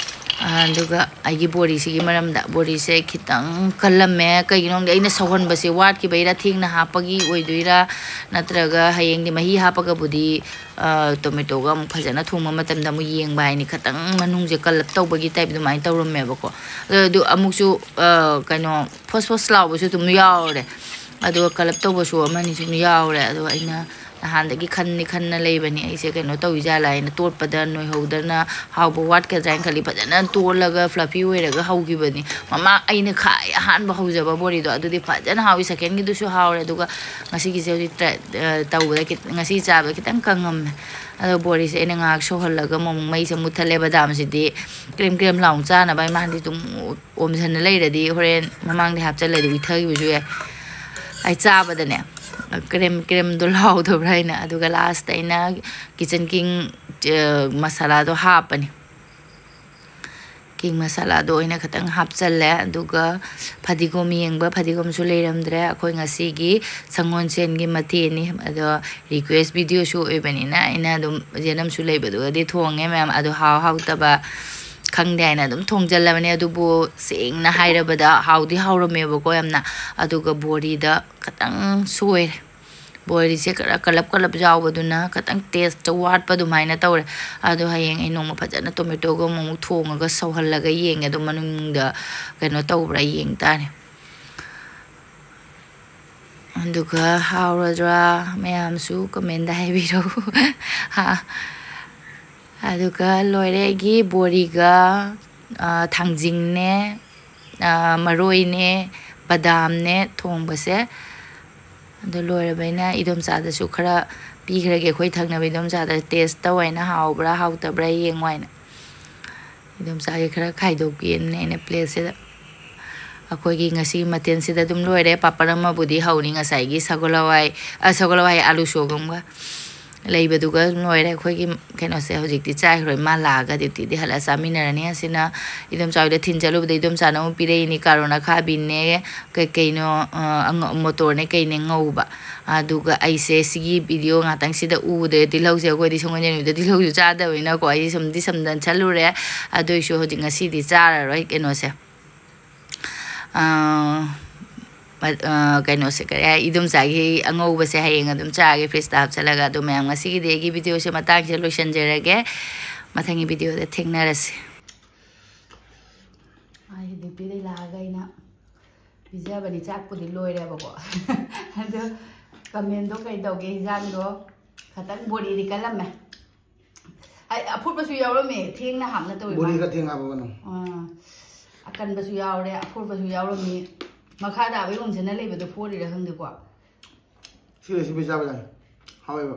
ꯑꯗꯨꯒ ꯑꯩꯒꯤ ꯕꯣꯔꯤꯁꯤꯒꯤ ꯃꯔꯝꯗ, ꯕꯣꯔꯤꯁꯦ ꯈꯤꯇꯪ ꯀꯜꯂꯝꯃꯦ꯫ ꯀꯩꯒꯤꯅꯣ ꯈꯪꯗꯦ, ꯑꯩꯅ ꯁꯧꯍꯟꯕꯁꯦ ꯋꯥꯠꯈꯤꯕꯩꯔꯥ, ꯊꯦꯡꯅ ꯍꯥꯞꯄꯒꯤ ꯑꯣꯏꯗꯣꯏꯔꯥ, ꯅꯠꯇ꯭ꯔꯒ ꯍꯌꯦꯡꯗꯤ ꯃꯍꯤ ꯍꯥꯞꯄꯒꯕꯨꯗꯤ, ꯑ, ꯇꯣꯃꯦꯇꯣꯒ ꯑꯃꯨꯛ ꯐꯖꯅ ꯊꯣꯡꯕ ꯃꯇꯝꯗ ꯑꯃꯨꯛ ꯌꯦꯡꯕ ꯍꯥꯏꯅꯤ, ꯈꯤꯇꯪ ꯃꯅꯨꯡꯁꯦ ꯀꯜꯂꯞ ꯇꯧꯕꯒꯤ type ꯑꯗꯨꯃꯥꯏꯅ ꯇꯧꯔꯝꯃꯦꯕꯀꯣ꯫ ꯑꯗꯨ, ꯑꯗꯨ ꯑꯃꯨꯛꯁꯨ, ꯑ, ꯀꯩꯅꯣ, ꯐꯣꯁ ꯐꯣꯁ ꯂꯥꯎꯕꯁꯨ ꯑꯗꯨꯝ ꯌꯥꯎꯔꯦ꯫ ꯑꯗꯨꯒ ꯀꯜꯂꯞ ꯇꯧꯕꯁꯨ ꯑꯃꯅꯤ ꯁꯨꯝ ꯌꯥꯎꯔꯦ꯫ ꯑꯗꯣ ꯑꯩꯅ ꯅꯍꯥꯟꯗꯒꯤ ꯈꯟꯗꯤ ꯈꯟꯅ ꯂꯩꯕꯅꯤ, ꯑꯩꯁꯦ ꯀꯩꯅꯣ ꯇꯧꯏꯖꯥꯠꯂꯥ ꯍꯥꯏꯅ, ꯇꯣꯠꯄꯗ ꯅꯣꯏꯍꯧꯗꯅ ꯍꯥꯎꯕ ꯋꯥꯠꯀꯗ꯭ꯔꯥ ꯍꯥꯏꯅ ꯈꯜꯂꯤ꯫ ꯐꯖꯅ ꯇꯣꯠꯂꯒ fluffy ꯑꯣꯏꯔꯒ ꯍꯧꯈꯤꯕꯅꯤ꯫ ꯃꯃꯥꯡ ꯑꯩꯅ ꯈ꯭ꯋꯥꯏ ꯑꯍꯥꯟꯕ ꯍꯧꯖꯕ ꯕꯣꯔꯤꯗꯣ, ꯑꯗꯨꯗꯤ ꯐꯖꯅ ꯍꯥꯎꯏ꯫ Secondꯒꯤꯗꯨꯁꯨ ꯍꯥꯎꯔꯦ꯫ ꯑꯗꯨꯒ ꯉꯁꯤꯒꯤꯁꯦ ꯍꯧꯖꯤꯛ try, ꯑ, ꯇꯧꯕꯗ ꯈꯤꯠ-, ꯉꯁꯤ ꯆꯥꯕꯗ ꯈꯤꯇꯪ ꯀꯪꯉꯝꯃꯦ꯫ ꯑꯗꯣ ꯕꯣꯔꯤꯁꯦ ꯑꯩꯅ ꯉꯥꯏꯍꯥꯛ ꯁꯧꯍꯜꯂꯒ ꯑꯃꯨꯛ ꯃꯩꯁꯦ ꯃꯨꯠꯊꯠꯂꯦ꯫ ꯕꯗꯥꯝꯁꯤꯗꯤ ꯀ꯭ꯔꯦꯝ ꯀ꯭ꯔꯦꯝ ꯂꯥꯎꯅ ꯆꯥꯅꯕ ꯍꯥꯏ, ꯃꯥꯗꯤ ꯑꯗꯨꯝ ꯑꯣꯝꯁꯤꯟꯅ ꯂꯩꯔꯗꯤ ꯍꯣꯔꯦꯟ ꯃꯃꯥꯡꯗ ꯍꯥꯞꯆꯜꯂꯗꯤ ꯎꯏꯊꯈꯤꯕꯁꯨ ꯌꯥꯏ꯫ ꯑꯩ ꯆꯥꯕꯗꯅꯦ ꯀ꯭ꯔꯦꯝ ꯀ꯭ꯔꯦꯝꯗꯣ ꯂꯥꯎꯗꯕ꯭ꯔꯥ ꯍꯥꯏꯅ꯫ ꯑꯗꯨꯒ lastꯇ ꯑꯩꯅ kitchen king, ꯑ, ꯃꯁꯥꯂꯥꯗꯣ ꯍꯥꯞꯄꯅꯤ꯫ King ꯃꯁꯥꯂꯥꯗꯣ ꯑꯣꯏꯅ ꯈꯤꯇꯪ ꯍꯥꯞꯆꯜꯂꯦ꯫ ꯑꯗꯨꯒ ꯐꯗꯤꯒꯣꯝ ꯌꯦꯡꯕ, ꯐꯗꯤꯒꯣꯝꯁꯨ ꯂꯩꯔꯝꯗ꯭ꯔꯦ꯫ ꯑꯩꯈꯣꯏ ꯉꯁꯤꯒꯤ ꯁꯪꯒꯣꯜꯁꯦꯟꯒꯤ ꯃꯊꯦꯜꯅꯤ꯫ ꯑꯗꯣ request videoꯁꯨ ꯑꯣꯏꯕꯅꯤꯅ ꯑꯩꯅ ꯑꯗꯨꯝ ꯌꯦꯅꯝꯁꯨ ꯂꯩꯕꯗꯨꯒꯗꯤ ꯊꯣꯡꯉꯦ ꯃꯌꯥꯝ꯫ ꯑꯗꯣ ꯍꯥꯎ ꯍꯥꯎꯇꯕ ꯈꯪꯗꯦ ꯍꯥꯏꯅ ꯑꯗꯨꯝ ꯊꯣꯡꯖꯜꯂꯕꯅꯦ꯫ ꯑꯗꯨꯕꯨ ꯁꯦꯡꯅ ꯍꯥꯏꯔꯕꯗ ꯍꯥꯎꯗꯤ ꯍꯥꯎꯔꯝꯃꯦꯕꯀꯣ ꯌꯥꯝꯅ꯫ ꯑꯗꯨꯒ ꯕꯣꯔꯤꯗ ꯈꯤꯇꯪ ꯁꯣꯏꯔꯦ꯫ ꯕꯣꯔꯤꯁꯦ ꯈꯔ ꯀꯂꯞ ꯀꯂꯞ ꯌꯥꯎꯕꯗꯨꯅ ꯈꯤꯇꯪ ꯇꯦꯁꯇ ꯋꯥꯠꯄ ꯑꯗꯨꯃꯥꯏꯅ ꯇꯧꯔꯦ꯫ ꯑꯗꯣ ꯍꯌꯦꯡ ꯑꯩ ꯅꯣꯡꯃ ꯐꯖꯅ ꯇꯣꯃꯦꯇꯣꯒ ꯑꯃꯨꯛ ꯊꯣꯡꯉꯒ ꯁꯧꯍꯜꯂꯒ ꯌꯦꯡꯒꯦ, ꯑꯗꯣ ꯃꯅꯨꯡꯗ ꯀꯩꯅꯣ ꯇꯧꯕ꯭ꯔꯥ ꯌꯦꯡ ꯇꯥꯔꯦ꯫ ꯑꯗꯨꯒ ꯍꯥꯎꯔꯗ꯭ꯔꯥ ꯃꯌꯥꯝꯁꯨ ꯀꯃꯦꯟꯗ ꯍꯥꯏꯕꯤꯔꯛꯎ꯫ ꯍꯥ꯫ ꯑꯗꯨꯒ ꯂꯣꯏꯔꯦ ꯑꯩꯒꯤ ꯕꯣꯔꯤꯒ, ꯑ, ꯊꯥꯡꯖꯤꯡꯅꯦ, ꯑ, ꯃꯔꯣꯏꯅꯦ, ꯕꯗꯥꯝꯅꯦ ꯊꯣꯡꯕꯁꯦ꯫ ꯑꯗꯨ ꯂꯣꯏꯔꯕ ꯑꯩꯅ ꯏꯗꯣꯝꯆꯥꯗꯁꯨ ꯈꯔ ꯄꯤꯈ꯭ꯔꯒꯦ, ꯑꯩꯈꯣꯏ ꯊꯪꯅꯕ ꯏꯗꯣꯝꯆꯥꯗ ꯇꯦꯁ ꯇꯧ ꯍꯥꯏꯅ, ꯍꯥꯎꯕ꯭ꯔꯥ ꯍꯥꯎꯇꯕ꯭ꯔꯥ ꯌꯦꯡꯉꯨ ꯍꯥꯏꯅ꯫ ꯏꯗꯣꯝꯆꯥꯒꯤ ꯈꯔ ꯈꯥꯏꯗꯣꯛꯄꯤꯔꯅꯤ ꯑꯩꯅ ꯄ꯭ꯂꯦꯠꯁꯤꯗ꯫ ꯑꯩꯈꯣꯏꯒꯤ ꯉꯁꯤꯒꯤ ꯃꯊꯦꯜꯁꯤꯗ ꯑꯗꯨꯝ ꯂꯣꯏꯔꯦ꯫ ꯄꯥꯄꯔ ꯑꯃꯕꯨꯗꯤ ꯍꯧꯅꯤ, ꯉꯁꯥꯏꯒꯤ ꯁꯒꯣꯜ ꯍꯋꯥꯏ, ꯑ, ꯁꯒꯣꯜ ꯍꯋꯥꯏ, ꯑꯥꯂꯨ ꯁꯣꯏꯕꯨꯝꯒ ꯂꯩꯕꯗꯨꯒ ꯑꯗꯨꯝ ꯂꯣꯏꯔꯦ꯫ ꯑꯩꯈꯣꯏꯒꯤ ꯀꯩꯅꯣꯁꯦ ꯍꯧꯖꯤꯛꯇꯤ ꯆꯥꯏꯈ꯭ꯔꯣꯏ, ꯃꯥ ꯂꯥꯛꯑꯒ ꯗ꯭ꯌꯨꯇꯤꯗꯤ ꯍꯜꯂꯛꯑ ꯆꯥꯃꯤꯟꯅꯔꯅꯤ꯫ ꯑꯁꯤꯅ ꯏꯗꯣꯝꯆꯥ ꯍꯣꯏꯗ ꯊꯤꯟ ꯆꯠꯂꯨꯕꯗ ꯏꯗꯣꯝꯆꯥꯅ ꯑꯃꯨꯛ ꯄꯤꯔꯛꯏꯅꯤ ꯀꯥꯔꯣꯟ ꯑꯈꯥꯕꯤꯅꯦ, ꯀꯩ ꯀꯩꯅꯣ, ꯑ, ꯑꯉ-, ꯃꯣꯇꯣꯔꯅꯦ ꯀꯩꯅꯦ ꯉꯧꯕ꯫ ꯑꯗꯨꯒ ꯑꯩꯁꯦ ꯁꯤꯒꯤ ꯚꯤꯗꯤꯑꯣ ꯉꯥꯛꯇꯪꯁꯤꯗ ꯎꯗ꯭ꯔꯦ, ꯇꯤꯜꯍꯧꯁꯦ ꯑꯩꯈꯣꯏꯗꯤ ꯁꯒꯣꯜꯁꯦꯜ ꯅꯨꯃꯤꯠꯇ ꯇꯤꯜꯍꯧꯁꯨ ꯆꯥꯗꯕꯅꯤꯅꯀꯣ, ꯑꯩꯁꯦ ꯁꯨꯝꯗꯤ ꯁꯝꯗꯟ ꯆꯠꯂꯨꯔꯦ꯫ ꯑꯗꯨꯏꯁꯨ ꯍꯧꯖꯤꯛ ꯉꯁꯤꯗꯤ ꯆꯥꯔꯔꯣꯏ ꯀꯩꯅꯣꯁꯦ꯫ ꯑꯥ, ꯃ-, ꯑꯥ, ꯀꯩꯅꯣꯁꯦ, ꯀꯔꯤ ꯍꯥꯏ, ꯏꯗꯣꯝꯆꯥꯒꯤ ꯑꯉꯧꯕꯁꯦ ꯍꯌꯦꯡ ꯑꯗꯨꯝ ꯆꯥꯒꯦ ꯐ꯭ꯔꯤꯖꯇ ꯍꯥꯞꯆꯜꯂꯒ꯫ ꯑꯗꯣ ꯃꯌꯥꯝ, ꯉꯁꯤꯒꯤꯗꯤ ꯑꯩꯒꯤ ꯚꯤꯗꯤꯑꯣꯁꯦ ꯃꯇꯥꯡꯁꯤꯗ ꯂꯣꯏꯁꯤꯟꯖꯔꯒꯦ꯫ ꯃꯊꯪꯒꯤ ꯚꯤꯗꯤꯑꯣꯗ ꯊꯦꯡꯅꯔꯁꯦ꯫ ꯑꯩ ꯗ꯭ꯌꯨꯇꯤꯗꯩ ꯂꯥꯛꯑꯒ ꯑꯩꯅ ꯄꯤꯖꯕꯅꯤ꯫ ꯆꯥꯛꯄꯨꯗꯤ ꯂꯣꯏꯔꯦꯕꯀꯣ꯫ ꯑꯗꯣ ꯀꯃꯦꯟꯗꯣ ꯀꯩ ꯇꯧꯒꯦ? ꯏꯟꯖꯥꯡꯗꯣ ꯈꯇꯪ ꯕꯣꯔꯤꯗꯤ ꯀꯜꯂꯝꯃꯦ꯫ ꯑꯩ ꯑꯐꯨꯠꯄꯁꯨ ꯌꯥꯎꯔꯝꯃꯦ, ꯊꯦꯡꯅ ꯍꯥꯞꯅ ꯇꯧꯋꯤ ꯕꯣꯔꯤ ꯃꯥ꯫ ꯈꯔ ꯊꯦꯡ ꯍꯥꯞꯄꯒꯅꯨ꯫ ꯑꯥ, ꯑꯀꯟꯕꯁꯨ ꯌꯥꯎꯔꯦ, ꯑꯐꯨꯠꯄꯁꯨ ꯌꯥꯎꯔꯝꯃꯤ꯫ ꯃꯈꯥ ꯇꯥꯕ ꯌꯣꯟꯁꯤꯟꯅ ꯂꯩꯕꯗꯣ ꯐꯣꯔꯤꯔ ꯈꯪꯗꯦꯀꯣ꯫ ꯁꯤ ꯔꯦꯁꯤꯄꯤ ꯆꯥꯕ ꯌꯥꯏ, ꯍꯥꯎꯋꯦꯕ꯫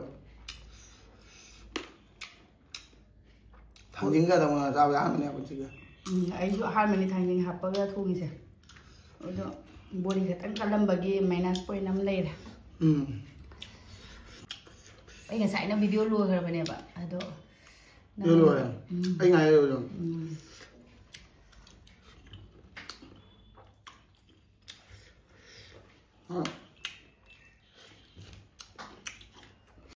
ꯊꯥꯡꯖꯤꯡꯒ ꯇꯧꯔꯒ ꯆꯥꯕ ꯑꯍꯥꯟꯕꯅꯦ ꯄꯨꯟꯁꯤꯒꯤ꯫ ꯎꯝ, ꯑꯩꯁꯨ ꯑꯍꯥꯟꯕꯅꯤ ꯊꯥꯡꯖꯤꯡ ꯍꯥꯞꯄꯒ ꯊꯣꯡꯉꯤꯁꯦ꯫ ꯑꯗꯣ ꯕꯣꯔꯤ ꯈꯛꯇꯪ ꯀꯜꯂꯝꯕꯒꯤ ꯃꯥꯏꯅꯁ ꯄꯣꯏꯟ ꯑꯃ ꯂꯩꯔꯦ꯫ ꯎꯝ꯫ ꯑꯩ ꯉꯁꯥꯏꯅ ꯚꯤꯗꯤꯑꯣ ꯂꯣꯏꯈ꯭ꯔꯕꯅꯦꯕ, ꯑꯗꯣ ꯅꯪ ꯂꯣꯏ ꯂꯣꯏꯔꯦ꯫ ꯎꯝ꯫ ꯑꯩ ꯉꯥꯏꯔꯦ ꯂꯣꯏꯔꯦ꯫ ꯎꯝ꯫